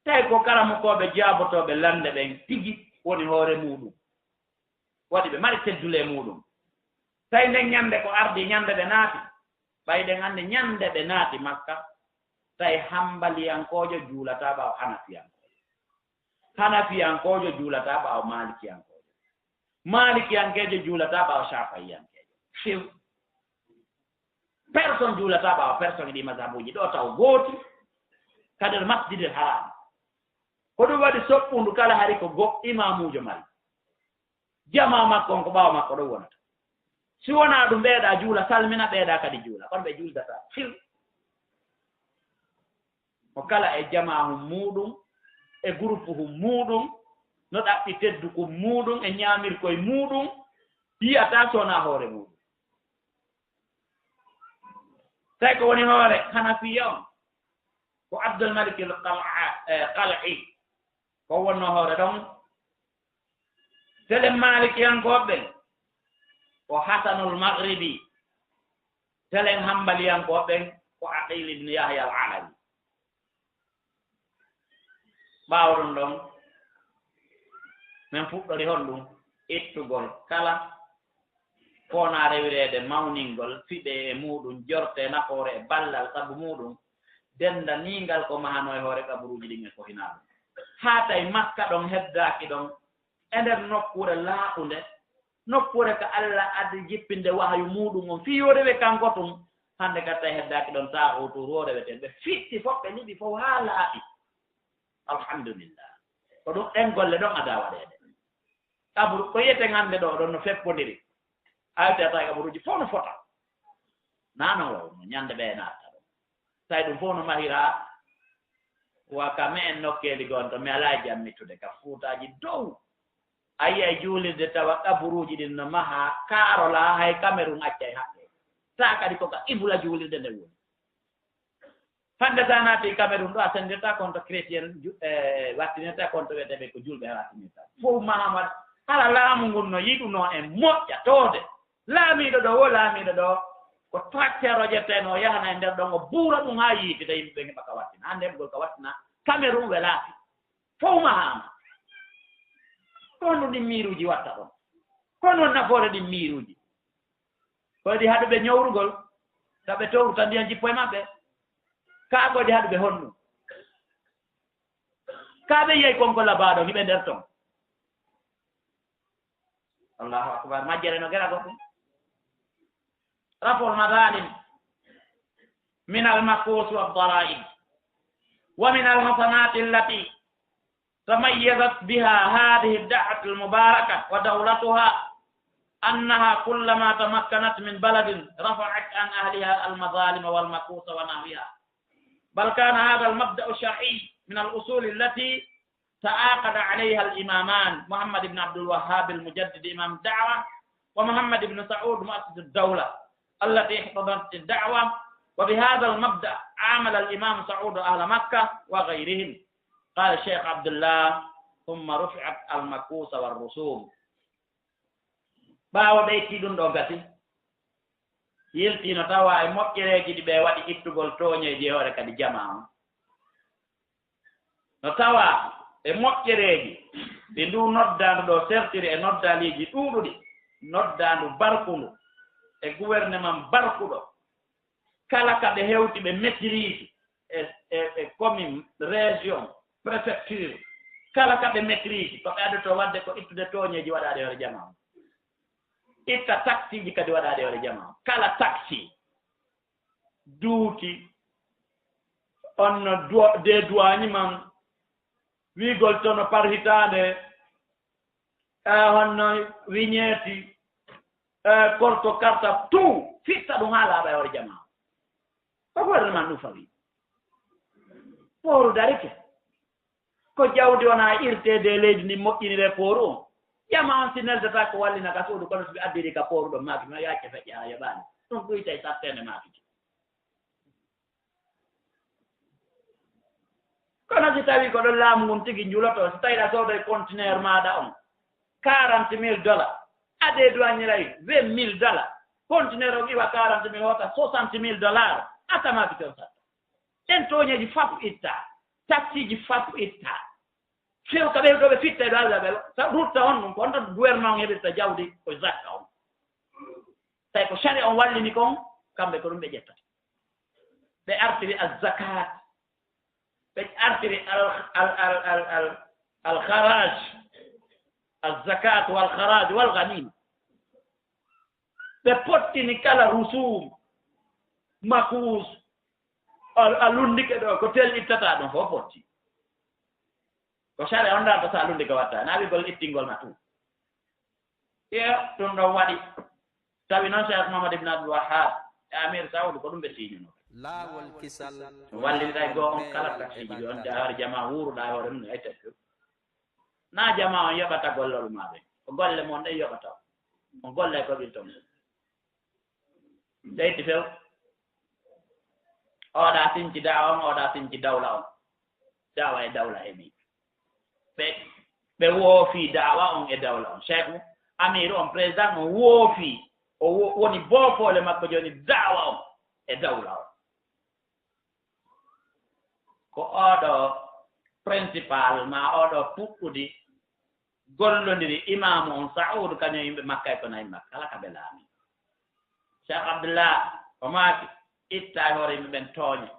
Tawi ko karamokooɓe jaabotooɓe lannde ɓen tigi woni hoore muuɗum, waɗi ɓe mari teddule muuɗum. Tawi nden ñannde ko ardi, ñannde ɓe naati, ɓay ɗen anndi ñannde ɓe naati Makka, tawi hambaliyankoojo juulataa ɓaawo hanafiyankoojo, hanafiyankoojo juulataa ɓaawo maalikiyankoojo, maalikiyankeejo juulataa ɓaawo caafa'iyankeejo. Few. Personne juulataa ɓaawo personne ɗi mazhabuuji ɗoo taw gooti ka nder Masjidil Haram. Ko ɗum waɗi soɓɓundu kala hari ko go imaamuujo mari. Jamaa makko on ko ɓaawo makko ɗon wonata. Si wonaa ɗum, ɓeeɗa juula, salmina, ɓeeɗa kadi juula. Kono ɓe juuldataa. Fil. Mo kala e jamaa hum muuɗum, e groupe hum muuɗum, no ɗaɓɓi teddukum muuɗum, e ñaamirkoy muuɗum, yi'ataa so wonaa hoore muuɗum. Tawi ko woni hoore Hanafiya on, ko Abdul Malik al Qal'a-, eh, Qal'i. Ko wonno hoore ɗon. Telen Maalikiyankooɓe ɓen ko Hasanul Maghribi. Telen Hambaliyankooɓe ɓen ko Aqil ibn Yahya al Alawi. Ɓaawo ɗum ɗon, men fuɗɗori honɗum? Ittugol kala ko wona rewireede mawningol, fiɓee e muuɗum, jortee nafoore e ballal sabu muuɗum, denndaningal ko mahanoo e hoore qaburuuji ɗin e ko hinaa ɗum. Haa tawi Makka ɗon heddaaki ɗon, e nder nokkuure laaɓunde, nokkuure ka Alla addi jippinde wahayu muuɗum on, fii yo rewe kanko tun, hannde ka tawi heddaaki ɗon taaxuutuuru o rewetee, ɓe fitti fof, ɓe liɓi fof haa laaɓi. Alhamdulillah. Ko ɗum ɗen golle ɗon adaa waɗeede. Qabru, ko yiyeten hannde ɗoo ɗon no feppondiri. A yewti a tawi qaburuuji fof no fota. Naa non wayi no ñande ɓe naata ɗon. Tawi ɗum fof no mahiraa wa ka me'en nokkeeli gon to mi alaa jammittude ka fuutaaji dow. A yi'ay juulirde tawa qaburuuji ɗin no mahaa, kaarolaa, hay Cameroun accay haqqe. Taa kadi ko ka ibula juulirde nde woni. Hannde so a naati Cameroun ɗo, a senndirta konto chrétien ju-, eh, wattinirta konto wiyeteeɓe ko julɓe wattinirta. Fof Mahamad, hara laamu ngun no yiɗunoo en moƴƴa toode. Laamiiɗo ɗo, wo laamiiɗo ɗo, ko tracteur o ƴetteenoo, o yahana e nder ɗon, o buura ɗum haa yiitida, yimɓe ɓen heɓa ka wattina. Hannde heɓugol ka wattina Cameroun welaaki. Fof Mahamad. Ko honno ɗin miiruuji watta ɗon? Ko honno nafoore ɗin miiruuji? Ko ɗi haɗuɓe ñowrugol, ka ɓe towru tan ndiyan jippo e maɓɓe. Kaa ko ɗi haɗuɓe honɗum? Kaa ɓe yiyay kon ko labaaɗo, hiɓe nder ton. Allahu akbar. Majjere no gera goɗɗum. رفع المظالم من المكوس والضرائب ومن الحسنات التي تميزت بها هذه الدعوة المباركة ودولتها أنها كلما تمكنت من بلد رفعت عن أهلها المظالم والمكوس ونحوها. بل كان هذا المبدأ الشرعي من الأصول التي تعاقد عليها الإمامان محمد بن عبد الوهاب المجدد إمام الدعوة ومحمد بن سعود مؤسس الدولة التي احتضنت الدعوة. وبهذا المبدأ عامل الإمام سعود أهل مكة وغيرهم. قال الشيخ عبد الله: ثم رفعت المكوس والرسوم. Ɓaawo ɓe itti ɗum ɗo gasi, yiltiino tawa e moƴƴereeji ɗi ɓe waɗi ittugol tooñeeji e hoore kadi jamaa on. No tawa e moƴƴereeji ɗi ndu noddaandu ɗo sertiri e noddaaliiji ɗuuɗuɗi, noddaandu barkundu e gouvernement barkuɗo, kala ka ɓe hewti ɓe maîtrise e, e, e commune, région, préfecture, kala ka ɓe maîtrise, ko ɓe addoto waɗde ko ittude tooñeeji waɗaaɗi e hoore jamaa on. Itta taksiiji kadi waɗaaɗi e hoore jamaa on. Kala taksi duuti, on no duwa-, de duwaañi man, wiigol tono par hitaande, e honno vignette, e korto karta, tout, fitta ɗum haa laaɓa e hoore jamaa. Ko gouvernement ɗum fawi. Pooru darike. Ko jawdi wona irteede e leydi ndi moƴƴiniree pooru on. Jama on si neldata ko wallina ka suudu, kono si ɓe addiri ka pooruɗo maaki, ma yacce feƴƴa a yoɓaani. Ɗum ɗuyta e satteende maaki. Kono si tawi ko ɗo laamu ngun tigi njuloto, si tawi a soodoy conteneur maaɗa on, quarante mille dollars, adee douanier ay vingt mille dollars, conteneur on iwa quarante mille, hoota soixante mille dollars, a tamaaki ton satta. Ɗen tooñeeji fatu itta, taksiiji fatu itta. Few ka ɓe ɗo ɓe fitta e ɗo Allah ɓe sa-, rutta on ɗum, ko on tan gouvernement on heɓirta jawdi ko zakka on. Tawi ko sharia on wallini kon, kamɓe ko ɗum ɓe ƴettata. Ɓe artiri az-zakat, ɓe artiri al, al, al, al, al, al kharaj, az-zakat wal kharaj wal ghanima. Ɓe pottini kala rusum, makus, a, a lunndike ɗo, ko tel ittata ɗum fof potti. Ko sare on darta sa lunndike watta, na wi gol ittingol ma tun. Iyo, ɗum ɗon waɗi. Tawi noon Cheikh Mohamed Ibn Abdul Wahhab e Amir Saoud ko ɗum ɓe siñuno. Laawol kisal. Wallitay goo on kala taksiiji ɗi on, da hoore jama wuuruɗa hoore mum ay teddu. Na jama on yoɓata gollol ma ɓe. Ko golle mon ɗen yoɓata. On golle ko ɓirton. Ɓe itti few. Oɗa sinci da'wa on, oɗa sinci dawla on. Da'wa e dawla heɓi. Ɓe, ɓe woofi da'wa on e dawla on. Cheikh Amir on, président on woofi. O wo-, woni boofoole makko jooni da'wa on e dawla on. Ko oɗo principal ma oɗo puɗɗudi gollondiri imaamu on Saoud kañum yimɓe Makka e ko nayi Makka, kala ka ɓe laami. Cheikh Abdullah o maaki, itta e hoore yimɓe ɓen tooñe,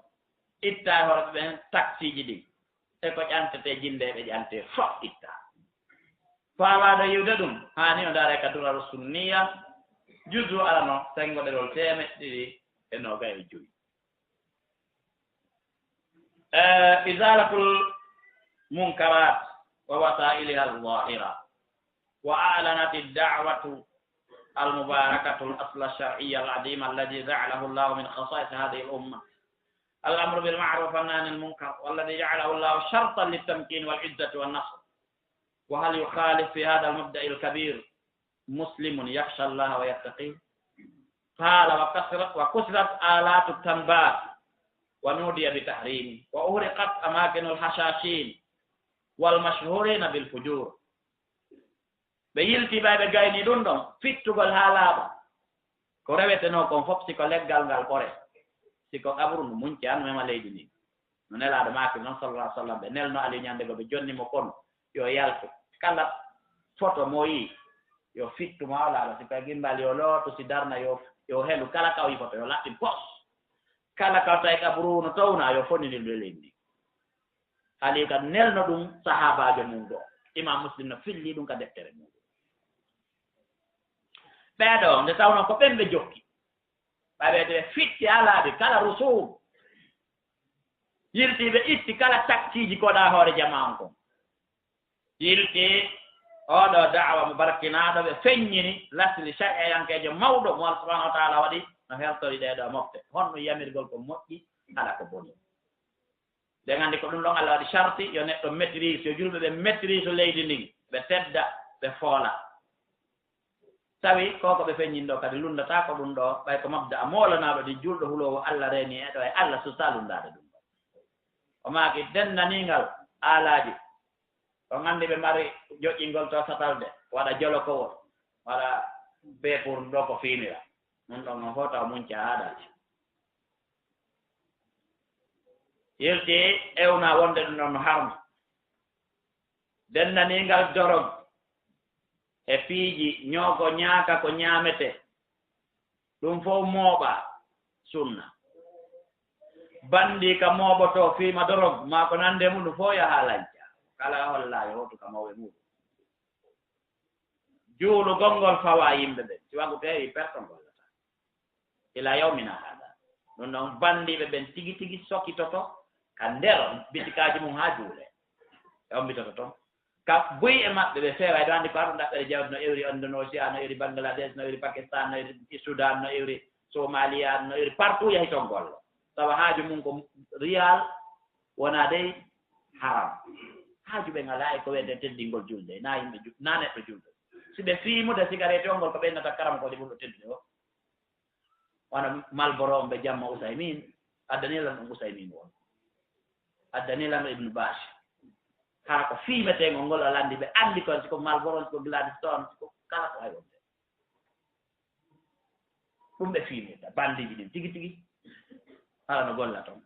itta e hoore ɓen taksiiji ɗin, e ko ƴantete jinde ɓe ƴante fof itta. Faalaaɗo yiwde ɗum, haani o ndaare ka Duraru Sunniya, juzu arano, senngo ɗerol teemeɗɗe ɗiɗi e noogay e jowi. آه، إزالة المنكرات ووسائلها الظاهرة، وأعلنت الدعوة المباركة الأصل الشرعي العظيم الذي جعله الله من خصائص هذه الأمة، الأمر بالمعروف والنهي عن المنكر، والذي جعله الله شرطا للتمكين والعزة والنصر. وهل يخالف في هذا المبدأ الكبير مسلم يخشى الله ويتقيه؟ قال: وكسر-، وكسرت آلات التنبات، ونودي بتحريمه، وأحرقت أماكن الحشاشين والمشهورين بالفجور. Ɓe yilti ɓay ɓe gayni ɗum ɗon, fittugol haa laaɓa. Ko rewetenoo kon fof, si ko leggal ngal ɓore, si ko qabru ndu munci, an mema leydi ndin. No Nelaaɗo maaki noon, sallallahu alaihi wasallam, ɓe nelno Ali ñande go ɓe jonni mo kon, yo yaltu. Kala foto mo yi, yo fittu mo haa laaɓa, si koye gimbal yo lootu, si darna yo, yo helu, kala ka o yi foto yo laɓɓin pos. Kala ka tawi qabru no towna, yo fonnini ndu e leydi ndin. Aliyu kadi nelno ɗum sahaabaajo mum goo. Imam Muslim no filli ɗum ka deftere mum. Ɓee ɗoo, nde tawnoo ko ɓen ɓe jokki. Ɓay ɓe fitti alaaɓe kala rusuum. Yilti ɓe itti kala takkiiji koɗa hoore jamaa on kon. Yilti oɗo da'wa mo barkinaaɗo ɓe feññini lasli sariyayankeejo mawɗo mo Allah subhanahu wa ta'ala waɗi no hertori ɗee ɗoo mofte. Honno yamirgol ko moƴƴi kala ko boni. Ɓen anndi ko ɗum ɗon Allah waɗi sharti, yo neɗɗo maîtrise, yo julɓe ɓe maîtrise leydi ndin, ɓe tedda, ɓe foola. Tawi ko ko ɓe feññin ɗo kadi lunndataa ko ɗum ɗo, ɓay ko mabda a moolanaaɗo ɗi julɗo huloowo Allah reeni e ɗo e Allah suusaa lunndaade ɗum ɗo. O maaki denndaningal aalaaji. On anndi ɓe mari joƴƴingol to satalde, waɗa jolokowol, waɗa bee pour ɗo ko fiinira. Ɗum ɗon on fof taw munca aadaaji. Yilti ewna wonde ɗum ɗon no harmi. Denndaningal dorog e piiji ñoogo ñaaka ko ñaamete. Ɗum fof mooɓa sunna. Banndi ka mooɓoto fiima dorog, maa ko nande mum, ɗum fof yaha lanca. Kala holla yo hotu ka mawɓe muɗum. Juulugol ngol fawa yimɓe ɓen. Si wagu tewi, personne gollata. Ila yawmina hada. Ɗum noon, banndiiɓe ɓen tigi tigi sokitoto ka nder bitikaaji mum haa juule. Ɓe ombitoto toon. Ka buy e maɓɓe, ɓe feewa. Eɗo anndi ko aɗo ɗaɓɓere jawdi no iwri Indonesia, no iwri Bangladesh, no iwri Pakistan, no iwri Sudan, no iwri Somalia, no iwri partout yahi toon golla. Tawa haaju mum ko riyal, wonaa dey haram. Haaju ɓe ngalaa e ko wiyetee teddingol julde, na yimɓe ju-, na neɗɗo julɗo. Si ɓe fiimude sigareeti on ngol ko ɓeynata karamokoojo ɓurɗo teddude o. Wano Malboro on ɓe jamma Usaymin, addani lan ɗum Usaymin won. Addani lan Ibn Bash. Hara ko fiimeteengol ngol a lanndi ɓe anndi kon, si ko Malboro on, si ko Gladstone, si ko kala ko hay wonde. Ɗum ɓe fiimirta, bandiiji ɗin tigi tigi. Hara no golla ton.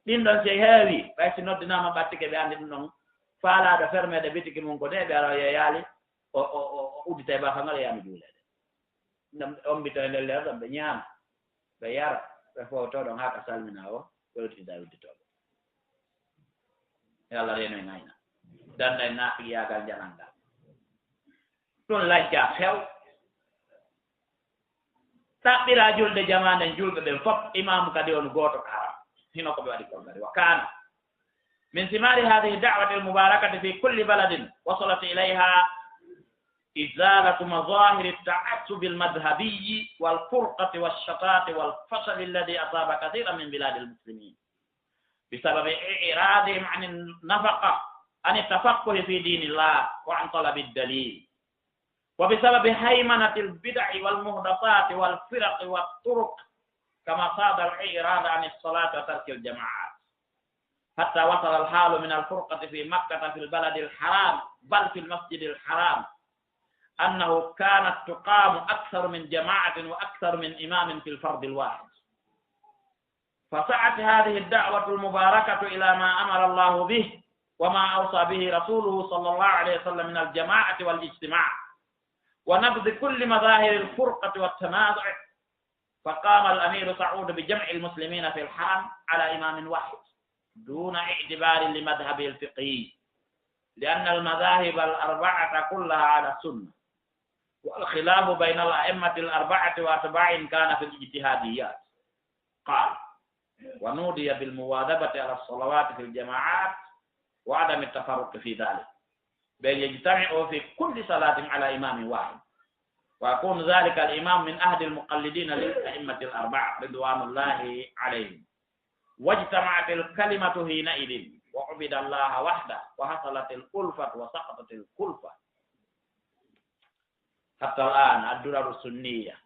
Ɗin ɗon si heewi, ɓay si noddinaama ɓattike ɓe anndi ɗum ɗon. Faalaaɗo fermeede bitiki mum ko de ɓe ara o yeeyaali, o, o, o, o uddita e baafa ngal o yaami juuleede. Ɗum ombito e nder leer ɗon, ɓe ñaama, ɓe yara, ɓe fowto ɗon haa ka salminaa o, ɓe uddita e udditooɓe. Yo Allah reeno en ayna. Dannda en naafigiyaagal njanal ngal. Ɗum lajja few. Ɗaɓɓira julde jamaa nden julɓe ɓen fof, imaamu kadi on gooto ko haram. Hino ko ɓe waɗi kon kadi. Wa kana min thimari hadhihi da'wati al-mubarakati fi kulli baladin wasalat ilayha izalatu mazahiri at-ta'assub al-madhhabi wal furqati wash-shatati wal fashal alladhi asaba kathiran min bilad al-muslimin. بسبب إعراضهم عن النفقة، عن التفقه في دين الله وعن طلب الدليل، وبسبب هيمنة البدع والمحدثات والفرق والطرق، كما ساد الإعراض عن الصلاة وترك الجماعات، حتى وصل الحال من الفرقة في مكة في البلد الحرام، بل في المسجد الحرام، أنه كانت تقام أكثر من جماعة وأكثر من إمام في الفرد الواحد. فسعت هذه الدعوة المباركة إلى ما أمر الله به وما أوصى به رسوله صلى الله عليه وسلم من الجماعة والاجتماع ونبذ كل مظاهر الفرقة والتنازع، فقام الأمير سعود بجمع المسلمين في الحرم على إمام واحد دون اعتبار لمذهبه الفقهي، لأن المذاهب الأربعة كلها على السنة، والخلاف بين الأئمة الأربعة وأتباعهم كان في الاجتهاديات. قال: ونودي بالمواظبة على الصلوات في الجماعات وعدم التفرق في ذلك، بأن يجتمعوا في كل صلاة على إمام واحد، ويكون ذلك الإمام من أحد المقلدين للأئمة الأربعة رضوان الله عليهم، واجتمعت الكلمة حينئذ، وعبد الله وحده، وحصلت الألفة وسقطت الكلفة. حتى الآن الدرر السنية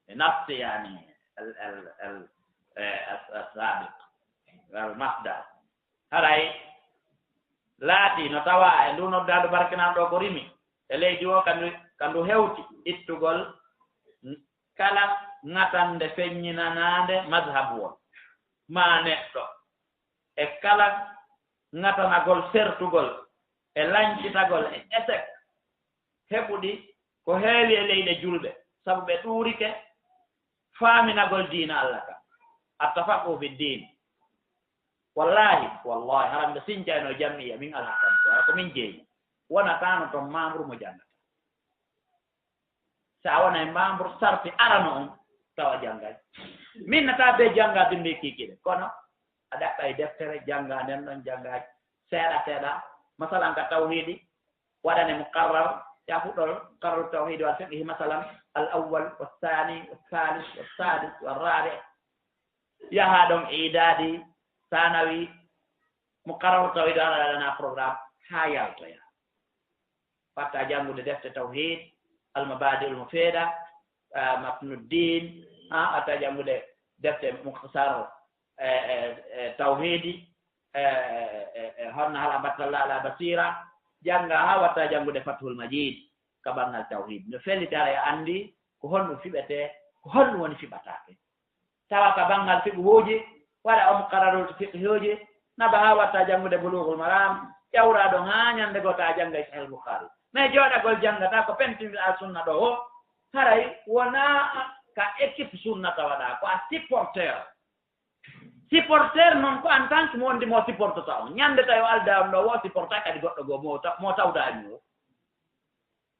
بنفس، يعني، ال-، ال-، ال-، آه، الس-، السابق، المصدر. Haray laati no tawa e ndu noddaandu barkinaaɗo ɗo ko rimi e leydi o, ka ndu, ka ndu hewti ittugol kala ŋatannde feññinanaande mazhabuwol maa neɗɗo, e kala ŋatanagol sertugol e lancitagol e esek heɓuɗi ko heewi e leyɗe julɓe, sabu ɓe ɗuurike faaminagol diina Allah kan. Attafaqu fi diin. Wallahi, wallahi, haran ɓe sincayno jammiya, min alaa kan, ko min jeeyi. Wonataano ton membre mo janngata. So a wonay membre, sarti arano on, tawa janngay. Min nata be jannga binde kikiɗe, kono a ɗaɓɓay deftere, jannga nden ɗon, jannga seeɗa seeɗa. Masalan, ka tawhidi, waɗane muqarrar, ya fuɗɗol muqarrar tawhidi wal fiqhi, masalan, al awwal, wal thani, wal thalith, wal sadis, wal rabi. Yaha ɗon idaadi, sanawi, muqarrar tawhidi, ana waɗana programme, haa yaltoya. Watta janngude defte tawhid, al mabadi ul mufida, ah, matnuddin, ah, watta janngude defte mukhtasar, eh, eh, eh, tawhidi, eh, eh, eh, eh, honno hal abattalla ala basira, jannga haa watta janngude Fathul Majid ka banngal tawhid. No fellitara e anndi ko honno fiɓete, ko honno woni fiɓataake. Tawa ka banngal fiqhuuji, waɗa on muqarraruuji fiqhuuji, naba haa watta janngude Buluughul Maraam, ƴawra ɗon haa ñannde gooto a janngay Sahih Bukhari. Mais jooɗagol janngata ko pentinɗo al sunna ɗo o, haray wonaa ka équipe sunna tawaɗaa, ko a supporter. Supporter noon ko en tant que mo wondi mo supportata on. Ñannde tawi o aldaa on ɗo, wo supporta kadi goɗɗo goo mo ta-, mo tawdaani o.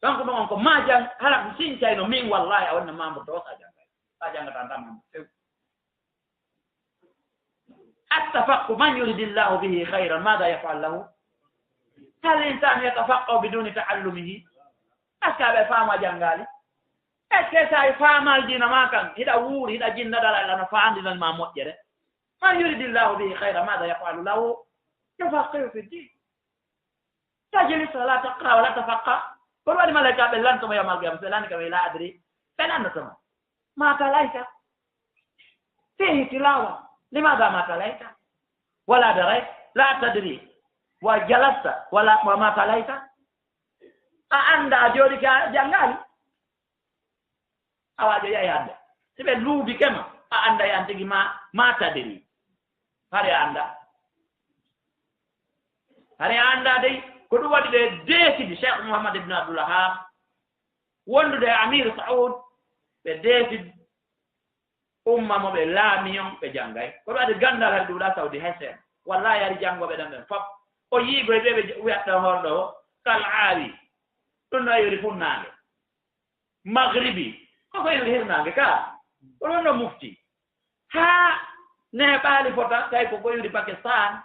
Donc ɗum on ko ma jang-, hala ko sincayno min wallahi a wonna membre to sa janngay. Sa janngata tan membre few. التفقه، من يرد الله به خيرا ماذا يفعل له؟ هل الإنسان يتفقه بدون تعلمه؟ Est-ce que aɓe faama janngaali? Est-ce que sa faamal diina ma kan, hiɗa wuuri, hiɗa jinna dara, Allah no faandinan ma moƴƴere? من يرد الله به خيرا ماذا يفعل له؟ يفقهه في الدين. تجلس ولا تقرأ ولا تفقه. Kono waɗi malaika ɓe lanto mo yawmal qiyamah, so ɓe lanni kam, ɓe la adri, ɓe lannoto mo. Ma talaita. Fihi tilawa. Limadha ma talaita? Wala darait? La tadri. Wa jalasta. Wala, wa ma talaita. A anda, a jooɗi ka janngaali. Awa, ƴeeƴa e hannde. Si ɓe luubi kema, a annda e an tigi ma, ma tadiri. Hari a annda. Hari a annda dey, ko ɗum waɗi ɓe deesidi Cheikh Mouhammad Ibn Abdul Wahhab, wondude e Amir Saoud, ɓe deesidi umma mo ɓe laami on, ɓe janngay. Ko ɗum waɗi ganndal hari ɗum ɗa Saudi hay seeɗa. Wallahi hari janngooɓe ɗon ɓen fof. O yiigoy ɓe ɓe wiyata ɗon hoore ɗo, kal aawi. Ɗum no yori funnaange. Magribi, ko ko iwri hirnaange ka, ko ɗum ɗo mufti. Haa neeɓaali fota, tawi ko ko iwri Pakistan,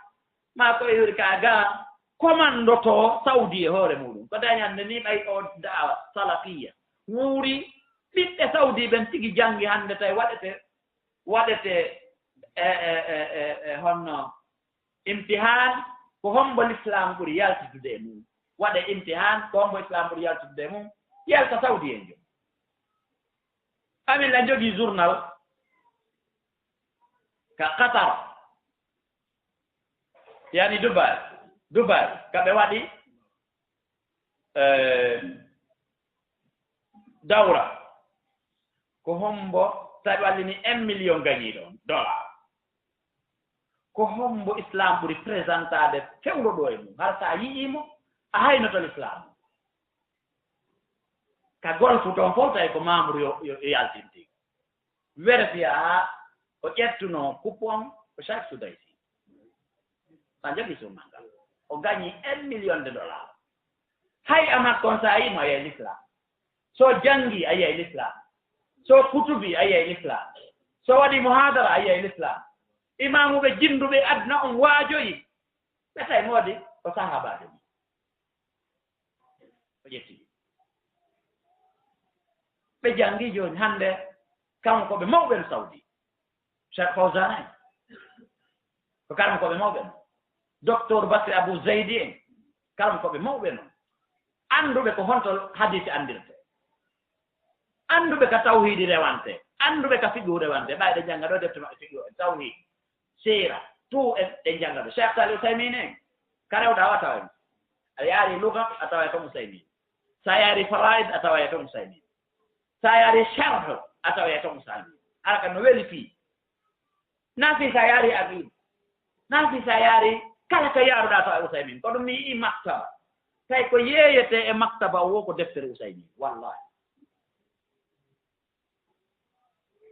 maa ko iwri ka ga, komanndoto Saudi e hoore muuɗum. Ko dañande ni ɓay o da'awa salafiya. Wuuri ɓiɓɓe Saudi ɓen tigi janngi hannde tawi waɗete, waɗete, e, e, e, e, e honno Imtihan, ko hombo l'islam ɓuri yaltitude e mum? Waɗe imtihan, ko hombo islam ɓuri yaltitude e mum? Yalta Saudi en jom. Amin la jogii journal ka Qatar, yani Dubai, Dubai, ka ɓe waɗi, eh, dawra. Ko hombo tawi wallini un million gañiiɗo on dollar? Ko hombo islam ɓuri présentade fewndo ɗo e mum? Hara sa yi'ii mo, a haynoto l'islam. Ka golfu toon fof tawi ko membre yo, yo, yo yaltinti. Vérifier haa o ƴettuno coupon ko Cheikh Sudaisi. Sa jogii journal ngal. O gañi un million de dollars. Hay a makko on sa yi'ii mo a yiyay l'islam. So janngi a yiyay l'islam. So kutubi a yiyay l'islam. So waɗi muhadara a yiyay l'islam. Imaamuɓe jinnduɓe aduna on waajoyi. Ɓe tawi moodi ko sahaabaajo mum. O ƴetti ɗi. Ɓe janngi jooni hannde, karamokooɓe mawɓe no Saudi. Cheikh Fawzan en, ko karamokooɓe mawɓe non. Docteur Basri Abu Zaydi en, karamokooɓe mawɓe non. Annduɓe ko honto hadisi anndirte. Annduɓe ka tawhiidi rewante. Annduɓe ka fiqhu rewante. Ɓay ɗe jannga ɗo defte maɓɓe fiqhu en, tawhiid, siira, tout en, ɗe jannga ɗo. Cheikh Salih Usaymin en, ka rewɗa o a tawa en. A yaari luga, a tawa e ton Usaymin. Sa yaari faraid, a tawa e ton Usaymin. Sa yaari sharh, a tawa e ton Usaymin. Hara ka no weli fii. Na fii sa yaari aqid. Na fii sa yaari kala ka yaaruɗa tawa e Usaymin. Ko ɗum mi yi'i maktaba. Tawi ko yeeyete e maktaba o wo ko deftere Usaymin. Wallahi.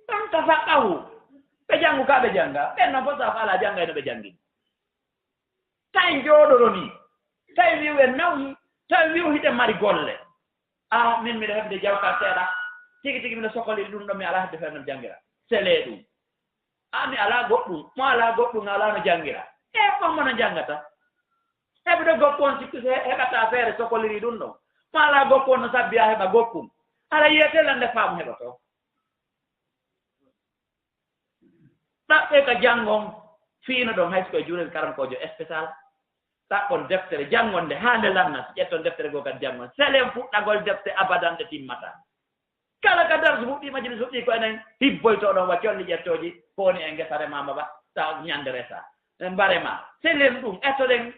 Ɗon tafaqahu. Ɓe janngu ka ɓe jannga. Ɓen non fof sa faala jannga e no ɓe janngini. Tawi jooɗoro ni. Tawi wi'u en nawyi. Tawi wi'u hiɗen mari golle. Ah, min miɗo heɓde jawkal seeɗa. Tigi tigi miɗo sokoliri ɗum ɗo mi alaa hedde fenno mi janngira. Selee ɗum. Ah, mi alaa goɗɗum. Mo alaa goɗɗum alaa no janngira. E on mo no janngata. Heɓude goppu on sikku se heɓata feere sokoliri ɗum ɗon. Mo alaa goppu on no sabbi a heɓa goppu. Hara yiyete lande faamu heɓoto. Ɗaɓɓe ka janngon fiino ɗon hay so ko e juulel karamokoojo spécial. Ɗaɓɓon deftere janngon nde haa nde lanna, ƴetton deftere goo kadi janngon. Selen fuɗɗagol defte abadan ɗe timmata. Kala ka darsu fuɗɗii majalis fuɗɗii ko enen hibboytoo ɗon wa colli ƴettooji ko woni e ngesa remaama ba taw ñande resa. En mbarema. Selen ɗum ettoɗen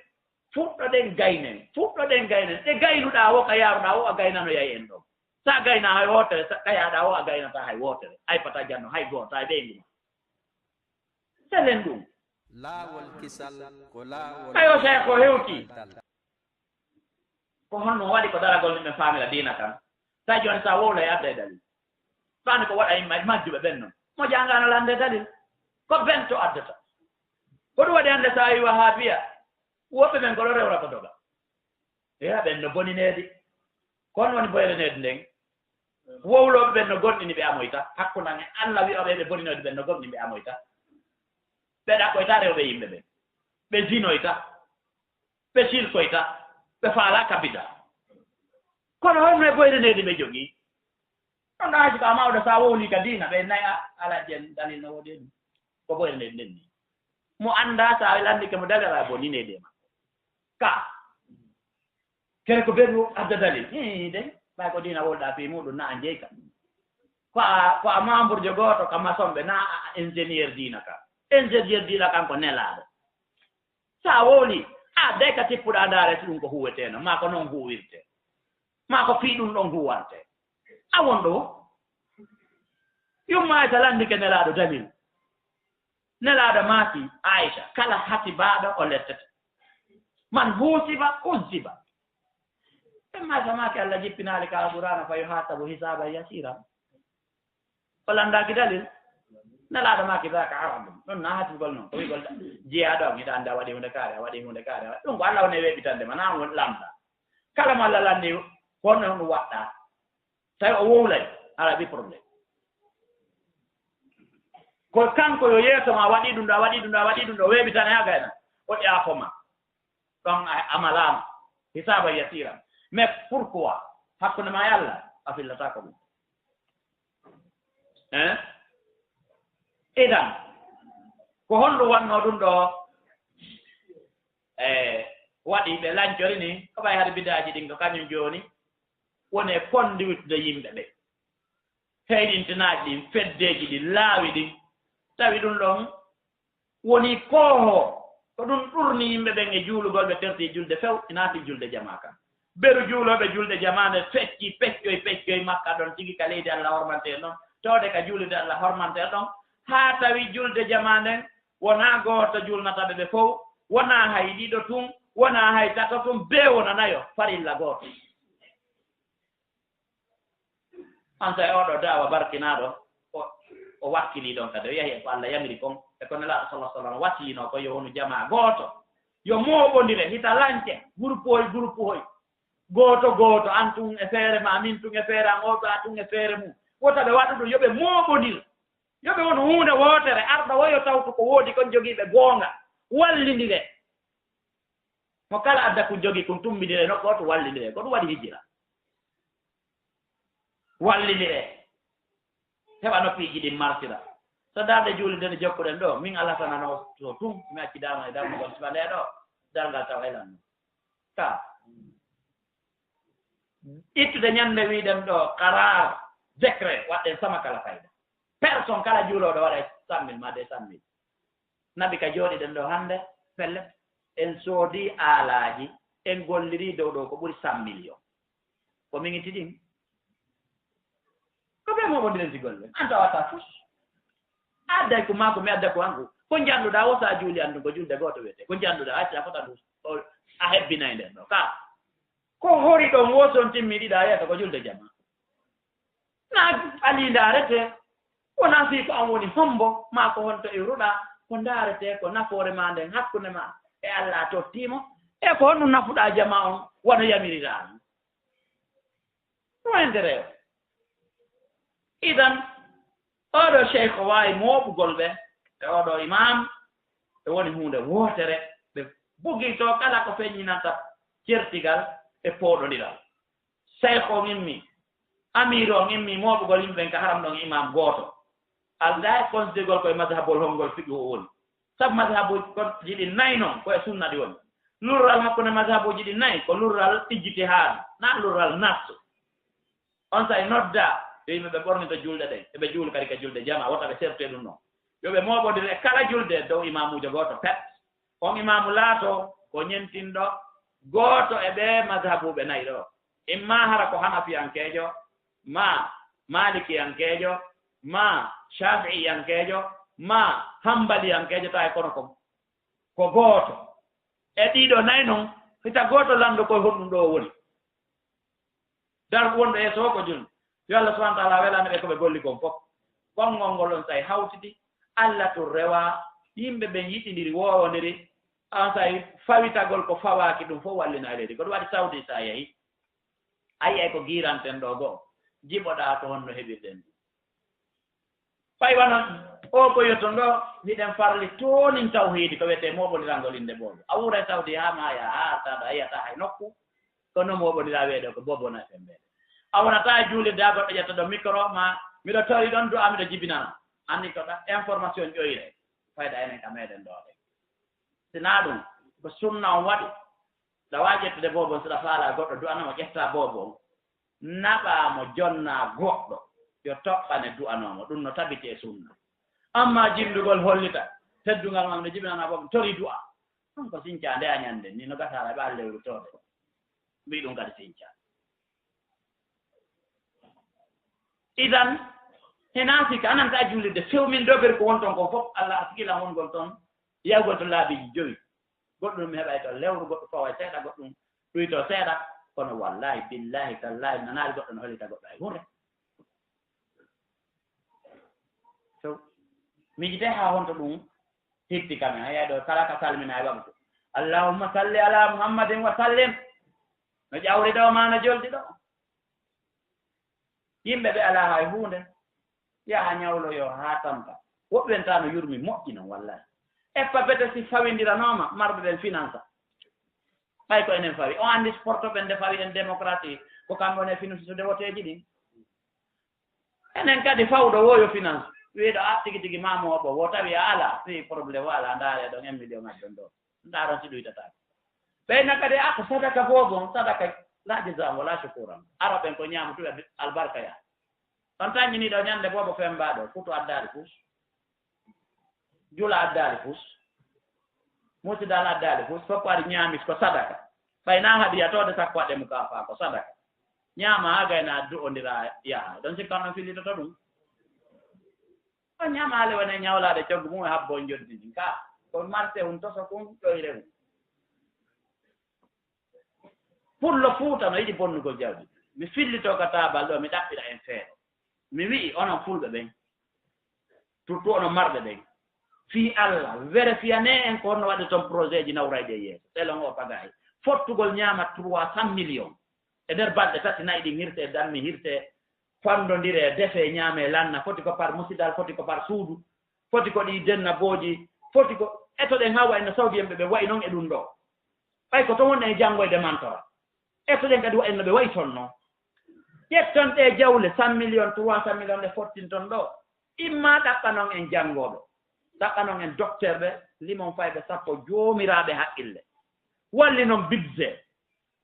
fuɗɗoɗen gaynen. Fuɗɗoɗen gaynen. Ɗe gaynuɗaa wo ka yaaruɗaa wo a gaynanoyay en ɗon. Sa gayna hay wootere, sa kayaɗa o a gaynata hay wootere. Ay pata janno hay gooto, ay ɓeyngu ma. Selen ɗum. Laawol kisal ko laawol. Ayo, Cheikh, ko hewti. Ko honno waɗi ko daragol ni ɓe faamira diina kan? Sa jooni sa wowla e adda e dalil. Faami ko waɗa e ma-, majjuɓe ɓen non. Mo jangano lande dalil. Ko bento addata. Ko ɗum waɗi hannde sa yi Wahabiya, woɓɓe ɓen ko ɗo rewra ko doga. Eya, ɓen no bonineede. Ko on woni boyreneede nden? Wowlooɓe ɓen no gomɗini ɓe amoyta. Hakkunde an e Allah wi'ooɓe ɓe boninoyde ɓen no gomɗini ɓe amoyta. Ɓe ɗaɓɓoyta rewɓe yimɓe ɓen. Ɓe zinoyta. Ɓe sirkoyta. Ɓe faalaa kabida. Kono honno e boyreneede ɓe jogii? Ɗon ɗo haji ko a mawɗo, sa wowli ka diina, ɓe nay a, ala jen dalil no woodi e ɗum. Ko boyreneede nden ni. Mo annda sa landike mo dalil ala bonineede e makko. Ka. Kere ko ɓen adda dalil. Ii, de, ɓay ko diina wolɗaa fii muuɗum, na a jeyka. Ko a, ko a membre jo gooto ka masonɓe, na a ingénieur diina ka. Ingénieur diina kan ko Nelaaɗo. So a wowlii, a dey ka tippuɗaa ndaare si ɗum ko huweteeno, maa ko noon huwirtee. Maa ko fii ɗum ɗon huwantee. A won ɗo. Yumma Aysa lanndike Nelaaɗo dalil. Nelaaɗo maaki Aysa, kala hatibaaɗo o lettete. Man husiba, uzziba. Yumma Aysa maaki Alla jippinaali ka Alqur'aana fa yuhasabu hisaban yasiran. O lanndaaki dalil. Nelaaɗo maaki daka aradun. Ɗum na hatibgol noon. Ko wi'gol da. Jiyaaɗo on, hiɗa anndi a waɗi huunde kaari, a waɗi huunde kaari, a waɗi. Ɗum ko Alla woni weeɓitande ma, na on lamnda. Kala mo Alla lanndi, ko honno ɗum waɗɗaa. Tawi o wowlay, alaa bi problème. Ko kanko yo yeeso ma, a waɗi ɗum ɗo, a waɗi ɗum ɗo, a waɗi ɗum ɗo, weeɓitane haa gayna. O ƴaafo ma. Ɗon a, a malaama. Hisaaba yasiira. Mais pourquoi? Hakkunde ma e Alla, a fillataako ɗum. Hein? Idan, ko honɗum wannoo ɗum ɗo? E, waɗi ɓe lancori ni, ko ɓay hade bidaaji ɗin ko kañum jooni woni e konndi wittude yimɓe ɓe. Heyɗintinaaji ɗin, feddeeji ɗin, laawi ɗin. Tawi ɗum ɗon woni kooho. Ko ɗum ɗurni yimɓe ɓen e juulugol, ɓe terti julde few, e naati julde jamaa kan. Beru juulooɓe julde jamaa nden fecci, peccoy, peccoy Makka ɗon tigi ka leydi Alla hormantee ɗon, towde ka juulude Alla hormantee ɗon, haa tawi julde jamaa nden wonaa gooto juulnata ɓe ɓe fow, wonaa hay ɗiɗo tun, wonaa hay tato tun, bee wona nayo, farilla gooto. Onsay oo ɗoo daawa barkinaaɗo, o, o wakkilii ɗon kadi, o yahi e ko Alla yamiri kon, e ko Nelaaɗo sallallaahu alayhi wa sallam wasiyinoo kon, yo wonu jamaa gooto, yo mooɓondire, hita lance, groupe hoy, groupe hoy, gooto gooto, an tun e feere maa, min tun e feere an, oo ɗoo tun e feere mum. Wota ɓe waɗu ɗum, yo ɓe mooɓondir, yo ɓe wonu huunde wootere, arɗo wo yo tawtu ko woodi kon, jogiiɓe goonga, wallindire. Mo kala adda kun jogii kun, tummbindire nokku oo to wallindire, ko ɗum waɗi hijira. Wallindire. Heɓa noppiiji ɗin marsira. So darnde juulirde nde jokkuɗen ɗoo, min Alassane no to tun, mi acci darngal e darnugol sifa ndee ɗoo, darngal tawa e lan. Ka. Ittude ñannde wi'ɗen ɗoo, qaraar, décret, waɗɗen sama kala fayda. Personne kala juulooɗo waɗa cent mille maa deux cent mille. Naɓi ka jooɗiɗen ɗoo hannde, pellet, en soodii aalaaji, en gollirii dow ɗoo ko ɓuri cent millions. Ko min itti ɗin? Ko ɓe mooɓondiren si golle. An tawataa fus. A adday ko maa ko mi adda ko an ko. Ko njannduɗaa wo so a juuli an ɗum ko julde gooto wiyetee. Ko njannduɗaa, hay si a fota ɗum, o, a hebbinay nden ɗoo. Ka. Ko hori ɗon wo so on timmi ɗiɗa yeeso ko julde jamaa. Na alii ndaaretee, wonaa fii ko an woni hombo, maa ko honto iwruɗaa, ko ndaaretee, ko nafoore maa nden hakkunde maa e Alla a tottii mo, e ko honɗum nafuɗaa jamaa on, wano yamiriraa non. Ɗum intérêt o. Idan, oo ɗoo sheykh o waawi mooɓugol ɓe, e oo ɗoo imaam, ɓe woni huunde wootere, ɓe bugii to kala ko feññinanta certigal e pooɗondiral. Seykh on immii, amiiru on immii mooɓugol yimɓe ɓen ka haram ɗon imaam gooto. Aldaa e konsidirgol ko e mazhabol hongol fiqhu o woni. Sabu mazhabuuji ɗin nayi non ko e sunna ɗi woni. Lurral hakkunde mazhabuuji ɗin nayi ko lurral ijtihaad, naa lurral nas. Onsay noddaa yo yimɓe ɓe ɓornito julɗe ɗen, eɓe juulu kadi ka julde jamaa, wota ɓe sertu e ɗum non. Yo ɓe mooɓondir e kala julde dow imaamuujo gooto pet. On imaamu laatoo ko ñentinɗo gooto e ɓee mazhabuuɓe nayi ɗoo. Imma hara ko hanafiyankeejo, maa maalikiyankeejo, maa shaafi'iyankeejo, maa hambaliyankeejo, tawa e kono ko, ko gooto. E ɗiɗo nayi non, hita gooto lanndo koye honɗum ɗoo woni. Dargu wonɗo yeeso o ko julde. Yo Allah subhanahu wa ta'ala welana ɓe ko ɓe golli kon fof. Konngol ngol on say hawtiti, Allah tun rewaa, yimɓe ɓen yiɗindiri, woowondiri, on say fawitagol ko fawaaki ɗum fof wallina e leydi. Ko ɗum waɗi Saudi sa yehi, a yi'ay ko giiranten ɗoo goo, jiɓoɗaa ko honno heɓirɗen ɗum. Ɓay wano oo ko yotton ɗoo, miɗen farli toonin tawhiidi ko wiyetee mooɓondirangol innde boobo. A wuuray Saudi haa maayaa, haa artaa ɗoo, a yi'ataa hay nokku ko no mooɓondiraa wiyee ɗoo ko boobo na e fembeede. A wonataa e juulirde haa goɗɗo ƴetta ɗoo mikoro maa miɗo tawi ɗon du'aa miɗo jibinana. Anndi ko ɗa information ƴoyre. Fayda enen ka meɗen ɗoo ɗen. Si naa ɗum, ko sunna on waɗi. Ɗa waawi ƴettude boobo on, so ɗa faalaa goɗɗo du'anoo mo, ƴettaa boobo on, naɓaa mo, jonnaa goɗɗo, yo toɓɓane du'anoo mo. Ɗum no tabiti e sunna. Ammaa jinndugol hollita teddungal maa no jibinanaa boobo, torii du'a. Ɗum ko sincaa nde a ñande, ni no gasa aɗa ɓaali lewru toode. Mbii ɗum kadi sincaa. Idan, hinaa sika, anan ka juulirde few, min dogere ko won ton ko fof, Allah askila wongol ton, yahgol to laabiiji jowi. Goɗɗum mi heɓay to lewru, goɗɗum faway seeɗa, goɗɗum ɗuyto seeɗa, kono wallahi, billahi, tallahi, nanaali goɗɗo no hollita goɗɗo hay huunde. So, miijitee haa honto ɗum hitti kam en. Hay ɗo kala ka salmina e waktu. Allahumma salli ala Muhammadin wa sallim. No ƴawri ɗo, maa no joldi ɗo. Yimɓe ɓe alaa hay huunde. Yaha ñawloyo haa tampa. Woɓɓe en taa no yurmi moƴƴi non, wallahi. Eppa bete si fawindiranooma, marɓe ɓen finansa. Ɓay ko enen fawi. O anndi sport ɓen nde fawi en démocratie. Ko kamɓe woni e finansude woteeji ɗin. Enen kadi fawɗo woo yo finance. Wiiɗo a tigi tigi maamu o ɓo, wo tawi a alaa. Si problème o alaa, ndaare ɗon en million adden ɗo. Ndaaron si ɗuytataake. Ɓeyna kadi a ko sadaka fof bon, sadaka la jazaa wala shukuran. Aro ɓen ko ñaamu tu albarka ya. Tan taññini ɗo ñande boobo femba ɗo, futu addaali fus. Jula addaali fus. Musidal addaali fus. Fof ari ñaami ko sadaka. Ɓay na hadiya toode sakko waɗe mu ka faa ko sadaka. Ñaama haa gayna du'ondira yaha. Ɗon sikka on fillitoto ɗum. O ñaama hale wone ñawlaade coggu mum e habbo on joddi ndin. Ka, ko marse hun toso kun ƴoyre hun. Pullo Fuuta no yiɗi bonnugol jawdi. Mi fillitoo ka taabal ɗo, mi ɗaɓɓira en feere. Mi wi'i, onon Fulɓe ɓen, surtout onon marɓe ɓen, fii Alla, vérifianee en ko honno waɗi ton projet ji nawrayɗi e yeeso. Selon o pagaay. Fottugol ñaama trois cent millions. E nder balɗe tati, nayi ɗin hirtee, dammi hirtee, fandondiree, defee, ñaamee, lanna. Foti ko par musidal, foti ko par suudu, foti ko ɗi denna booji, foti ko, etoɗen haa wayi no Saudi en ɓe, ɓe wayi non e ɗum ɗo. Ɓay ko to wonɗen e janngoyde mantora. Etoɗen kadi wayi no ɓe wayi ton non. Ƴetton ɗee jawle cent millions, trois cent millions ɗe fottinton ɗo. Imma ɗaɓɓanon en janngooɓe, ɗaɓɓanon en docteur ɓe, limon fayɓe sappo joomiraaɓe haqqille. Walli non budget.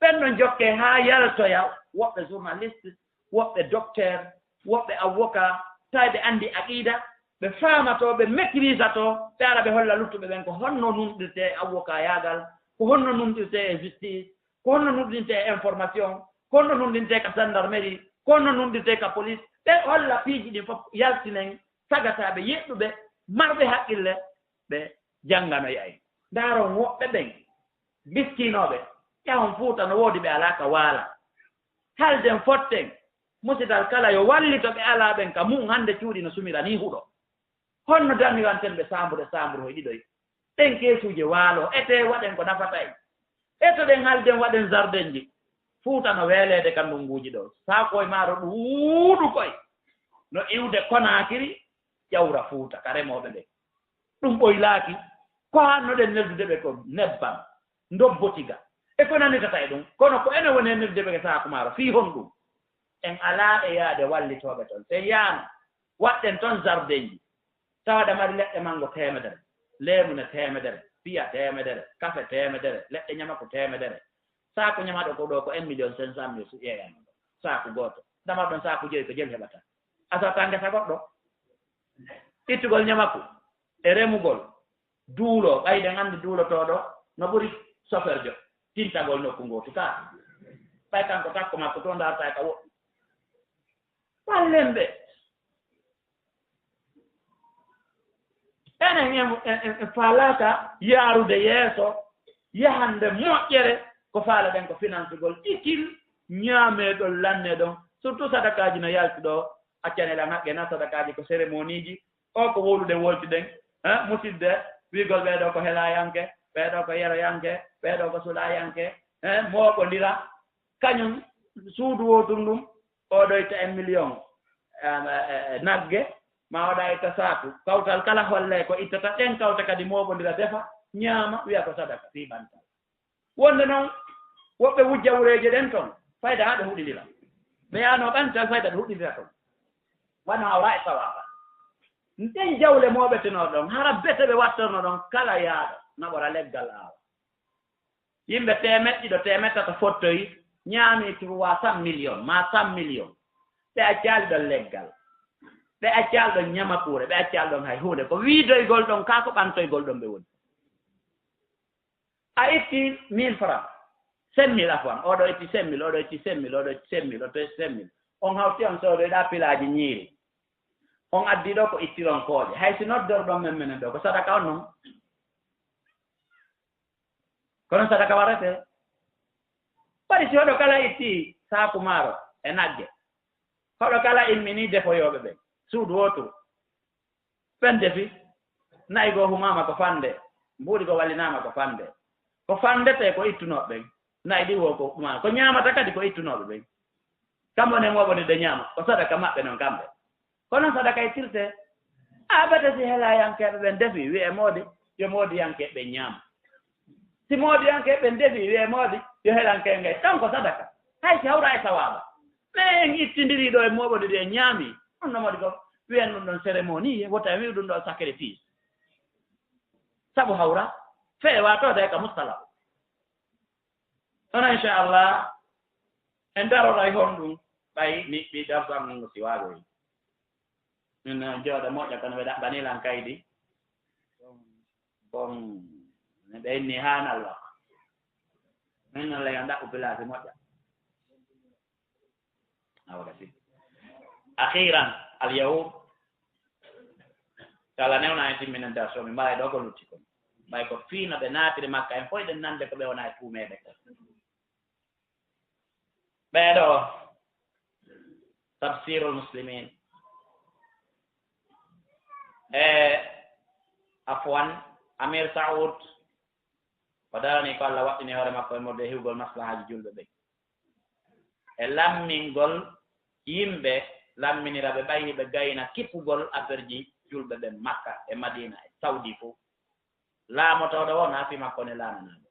Ɓen ɗon jokkee haa yaltoya, woɓɓe journaliste, woɓɓe docteur, woɓɓe avocat, tawi ɓe anndi aqiida, ɓe faamatoo, ɓe maîtrisatoo, ɓe ara ɓe holla luttuɓe ɓen ko honno nunɗirtee e avocayaagal, ko honno nunɗirtee e justice, ko honno nunɗirtee e information, ko honno nunɗirtee ka gendarmerie, ko honno nunɗirtee ka police, ɓe holla piiji ɗin fof, yaltinen sagataaɓe yeɗɗuɓe, marɓe haqqille, ɓe jannganoya en. Ndaaron woɓɓe ɓen, miskinooɓe, ƴahon Fuuta no woodi ɓe alaa ka waala. Halden fotten, musidal kala yo wallito ɓe alaa ɓen ka mu'un, hannde cuuɗi no sumira nii huɗo. Honno damiranten ɓe saambude saamburu hoy ɗiɗoy? Ɗen keesuuje waalo, etee waɗen ko nafata en. Etoɗen halden waɗen zardenji. Fuuta no weeleede ka ndunguuji ɗo. Saakoy maaro ɗuuɗu koy. No iwde Konaakiri, ƴawra Fuuta ka remooɓe ɓen. Ɗum ɓoylaaki. Ko hannoɗen neldude ɓe ko nebbam, ndobbotiga. E ko nanitata e ɗum. Kono ko enen woni e neldude ɓe ko saaku maaro. Fii honɗum? En alaa e yaade wallitooɓe ton. So en yaano, waɗɗen ton zardenji. Tawa aɗa mari leɗɗe mango teemedere, leemune teemedere, piya teemedere, kafe teemedere, leɗɗe ñamaku teemedere. Saaku ñamaɗo ko ɗo ko un million cinq cent mille su ƴeeyaama ɗo. Saaku gooto. Dama ɗon saaku joyi ko jelu heɓata. A sottaa ngesa goɗɗo. Ittugol ñamaku e remugol. Duulo, ɓayde nganndi duulotooɗo no ɓuri soferjo. Tintagol nokku ngootu kaa. Ɓay kanko takko makko to ndaartaa ka woɗɗi. Wallen ɓe. Enen en, en, en, en faalaaka yaarude yeeso, yahande moƴƴere, ko faalaɗen ko finansugol itil, ñaamee ɗon, lannee ɗon. Surtout sadakaaji no yalti ɗo, accane lan haqqe na sadakaaji ko cérémoniiji, o ko wowlude wolti ɗen, eh, musidde, wiigol ɓee ɗo ko helayanke, ɓee ɗo ko yeroyanke, ɓee ɗo ko sulayanke, eh, mooɓondira, kañum suudu wootum ɗum, o ɗo itta un million, eh, eh, eh, nagge, ma o ɗa itta saaku. Kawtal kala holle ko ittata ɗen, kawta kadi mooɓondira, defa, ñaama, wiya ko sadaka, fii ɓantal. Wonde noon, woɓɓe wujja wureeje ɗen toon, fayda haa ɓe huɗindira. Ɓe yaano ɓantal, fayda ɓe huɗindira toon. Wano hawra e sawaaba. Ɗen jawle mooɓetenoo ɗon, hara bete ɓe wattorno ɗon, kala yaaɗo, naɓora leggal aawa. Yimɓe teemeɗɗe ɗiɗo, teemeɗɗe tato fottoyi, ñaami trois cent millions, maa cent millions. Ɓe accaali ɗon leggal. Ɓe accaali ɗon ñamakuure, ɓe accaali ɗon hay huunde. Ko wiidoygol ɗon, kaa ko ɓantoygol ɗon ɓe woni. A itti mille francs, cinq mille afwan, oɗo itti cinq mille, oɗo itti cinq mille, oɗo itti cinq mille, oɗo itti cinq mille. On hawti on soodoyɗaa pilaaji ñiiri. On addi ɗo ko ittiron kooƴe. Hay si noddorɗon men menen ɗo, ko sadaka on non. Kono sadaka warete. Bari si hoɗo kala itti saaku maaro e nagge. Hoɗo kala immini defoyooɓe ɓen. Suudu wooturu. Ɓen defi, na'i goo humaama ko fande, mbuuɗi goo wallinaama ko fande. Ko fandetee ko ittunooɓe ɓen, na'i ɗin wo ko humaama. Ko ñaamata kadi ko ittunooɓe ɓen. Kamɓe ne mooɓondirde ñaama, ko sadaka maɓɓe non kamɓe. Ko non sadaka ittirtee. A ɓete si helayankeeɓe ɓen defi, wi'ee moodi, yo moodiyankeeɓe ɓen ñaam. Si moodiyankeeɓe ɓen defi, wi'ee moodi, yo helankee ngay. Ɗon ko sadaka. Hay si hawra e sawaaba. Mais en ittindiri ɗo e mooɓondiri en ñaami. On no moodi ko wi'en ɗum ɗon cérémonie, wota en wi'u ɗum ɗo sacrifice. Sabu hawra, feewa to de ka mustalahu. Kono inchallah, en daroray honɗum, ɓay mi, mi darsu am ngo si waagoy. Min, eh, jooɗa moƴƴa kono ɓe ɗaɓɓani lan kaydi. Bon, ɓe inni haa nalla. Min nalla yan ɗaɓɓu place moƴƴa. Awa gasi. Akhiran, al yawm. Kala newna en timminanta so mi mbaray ɗo ko lutti kon. Ɓay ko fiino ɓe naatiri Makka en foy ɗen nande ko ɓe wona e tuumeede ko. Ɓee ɗo, Tabsirul Muslimin. E, afwan, Amir Saoud, o darani ko Allah waɗɗini hoore makko e morde e hiwgol maslahaaji julɓe ɓen. E lammingol yimɓe, lamminira ɓe ɓay hiɓe gayna kippugol affaire ji julɓe ɓen Makka e Madina e Saudi fof. Laamotooɗo o na fii makko ne laamanaade.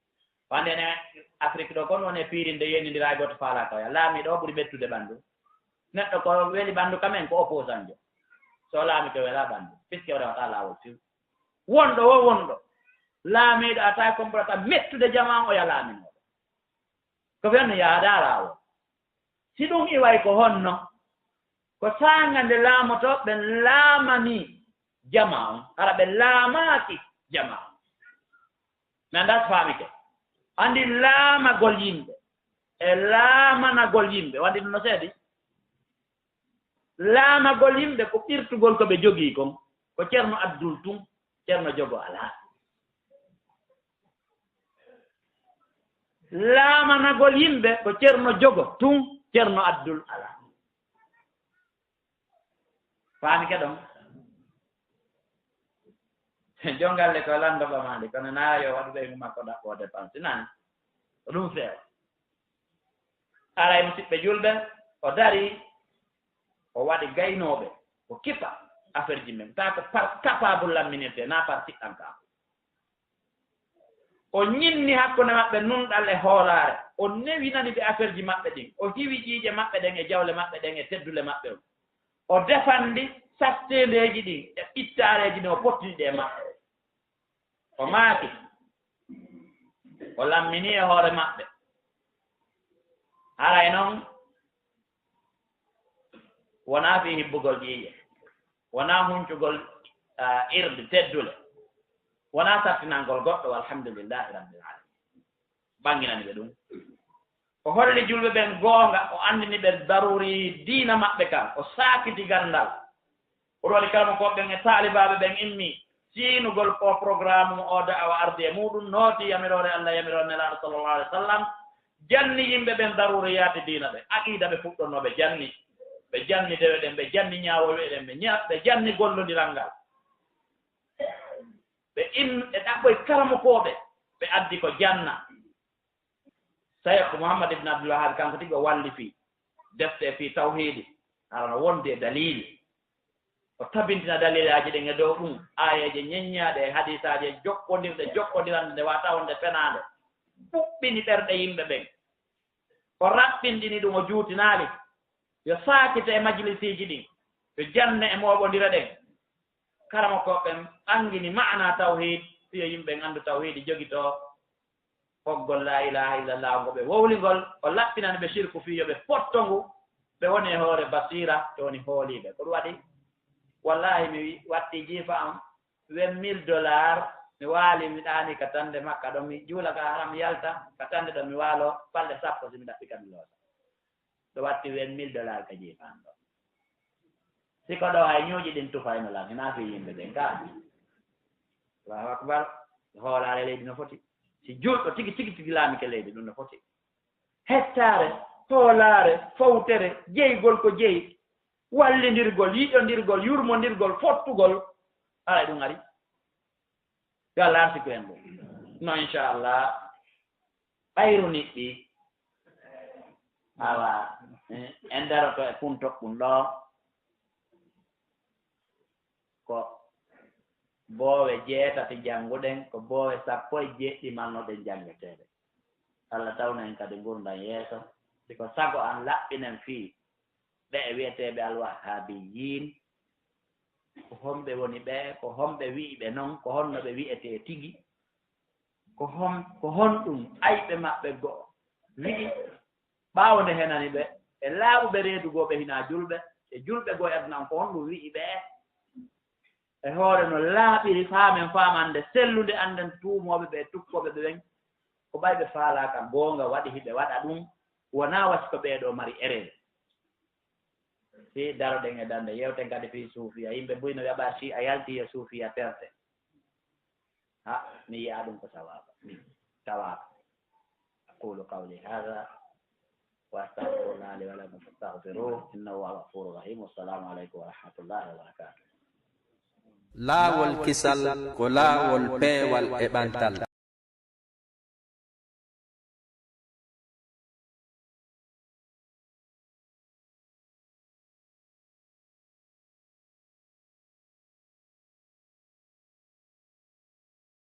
Wande ne Afrik ɗo kon woni e piirinde yenndindira e gooto faalaa kawya. Laamiiɗo o ɓuri ɓettude ɓanndu. Neɗɗo ko weli ɓanndu kamen ko opposant jo. So laamike welaa ɓanndu. Puisque o rewata laawol fiw. Wonɗo wo wonɗo. Laamiiɗo a tawi kon ɓurata mettude jamaa o ya laaminooɗo. Ko ɓen no yahda laawol. Si ɗum iway ko honno? Ko saanga nde laamotooɓe ɓen laamanii jamaa on, hara ɓe laamaaki jamaa on. Mi anndaa si faamike. Anndi laamagol yimɓe e laamanagol yimɓe, wandi ɗum no seedi? Laamagol yimɓe ko ɓirtugol ko ɓe jogii kon, ko Ceerno Abdul tun, Ceerno Jogo alaa. Laamanagol yimɓe ko Ceerno Jogo tun, Ceerno Abdul alaa. Faami ke ɗon? Jon galle ko lanndo ɓamaande, kono naa yo waɗu ɓeygu makko ɗaɓɓoo dépense, nani? Ko ɗum feewa. Aray, musiɓɓe julɓe, o darii, o waɗi gaynooɓe, o kipa affaire ji men. Taa ko par capable lamminirte, naa par siɗɗankaaku. O ñinni hakkunde maɓɓe nunɗal e hoolaare. O newinani ɓe affaire ji maɓɓe ɗin. O hiwi ƴiiƴe maɓɓe ɗen e jawle maɓɓe ɗen e teddule maɓɓe on. O defandi satteendeeji ɗin e ɓittaareeji ɗin o pottini ɗe e maɓɓe. O maaki, o lammini e hoore maɓɓe. Haray non, wonaa fii hibbugol ƴiiƴe, wonaa huncugol, ah, irde teddule, wonaa sattinangol goɗɗo, walhamdulillahi rabbil alamin. Ɓanginani ɓe ɗum. O holli julɓe ɓen goonga, o anndini ɓe daruri diina maɓɓe kan, o saakiti ganndal. O ɗowani karamokooɓe ɓen e taalibaaɓe ɓen immi siinugol ko programme mo o da'awa ardi e muɗum, nooti yamiroore Allah, yamiroore Nelaaɗo sallallahu alaihi wasallam, janni yimɓe ɓen daruriyaati diina ɓe, aqiida ɓe fuɗɗonnoo ɓe janni, ɓe janni dewe ɗen, ɓe janni ñaawowe ɗen, ɓe ña-, ɓe janni gollondiral ngal. Ɓe im-, ɓe ɗaɓɓoy karamokooɓe, ɓe addi ko janna. Cheikh Muhammad ibn Abdul Wahhab kanko tigi o wallifi defte fii tawhiidi, hara no wondi e daliili. O tabintina daliilaaji ɗin e dow ɗum, aayeeje ñeññaaɗe e hadiisaaje jokkondirɗe, jokkondirande nde wata wonde fenaande. Ɓuɓɓini ɓerɗe yimɓe ɓen. O raɓɓinɗini ɗum, o juutinaali. Yo saakite e majlisiiji ɗin. Yo janne e mooɓondire ɗen. Karamokooɓe ɓen ɓangini maana tawhiid, si yo yimɓe ɓen anndu tawhiidi jogitoo. Koggol laa ilaaha illallah ngo ɓe wowlingol, o laɓɓinani ɓe sirku fii yo ɓe potto ngu, ɓe woni e hoore basiira, ɓe woni hooliiɓe. Ko ɗum waɗi, wallaahi, mi wi-, watti jiifa am vingt mille dollars, mi waali, mi ɗaani ka tande makka ɗon, mi juula ka haram yalta, ka tande ɗon mi waalo balɗe sappo, si mi ɗaɓɓi ka mi loosa. Ɗo watti vingt mille dollars ka jiifa an ɗon. Si ko ɗo hay ñuuƴi ɗin tufayno lan, hinaa fii yimɓe ɓen kaa. Allahu akbar. Hoolaare leydi no foti. Si julɗo tigi, tigi, tigi laamike leydi, ɗum no foti. Hettaare, hoolaare, fowtere, jeygol ko jeyi, wallindirgol, yiɗondirgol, yurmondirgol, fottugol, alaa ɗum ari. Yo Allah arsiku en ɗum. No, inchallah, ɓayru niɗɗi. Awa, eh, en daroto e punto ɗum ɗo. Ko boowe jeetati jannguɗen, ko boowe sappo e jeeɗiɗi mannoɗen janngeteeɗe. Allah tawna en kadi ngurndan yeeso. Si ko sago an, laɓɓinen fii ɓe e wi'eteeɓe alwahhaabiyyiin. Ko honɓe woni ɓe? Ko honɓe wi'i ɓe non? Ko honno ɓe wi'etee tigi? Ko hon, ko honɗum ayɓe maɓɓe goo wi'i? Ɓaawo nde henani ɓe, e laaɓuɓe reedu goo ɓe hinaa julɓe, e julɓe goo e aduna on, ko honɗum wi'i ɓe? E hoore no laaɓiri, faamen faamande sellunde, annden tuumooɓe ɓe, tukkooɓe ɓe ɓen, ko ɓay ɓe faalaaka goonga waɗi hiɓe waɗa ɗum, wonaa wasi ko ɓee ɗoo mari erreur. Si daroɗen e dande, yewten kadi fii suufiya. Yimɓe buy no wi'a ɓa si a yalti e suufiya perte. Ha, mi yi'a ɗum ko sawaaba. Tawaaka. أقول قولي هذا وأستغفر الله لي ولكم فاستغفروه إنه هو الغفور الرحيم. والسلام عليكم ورحمة الله وبركاته. Laawol kisal ko laawol peewal e ɓantal.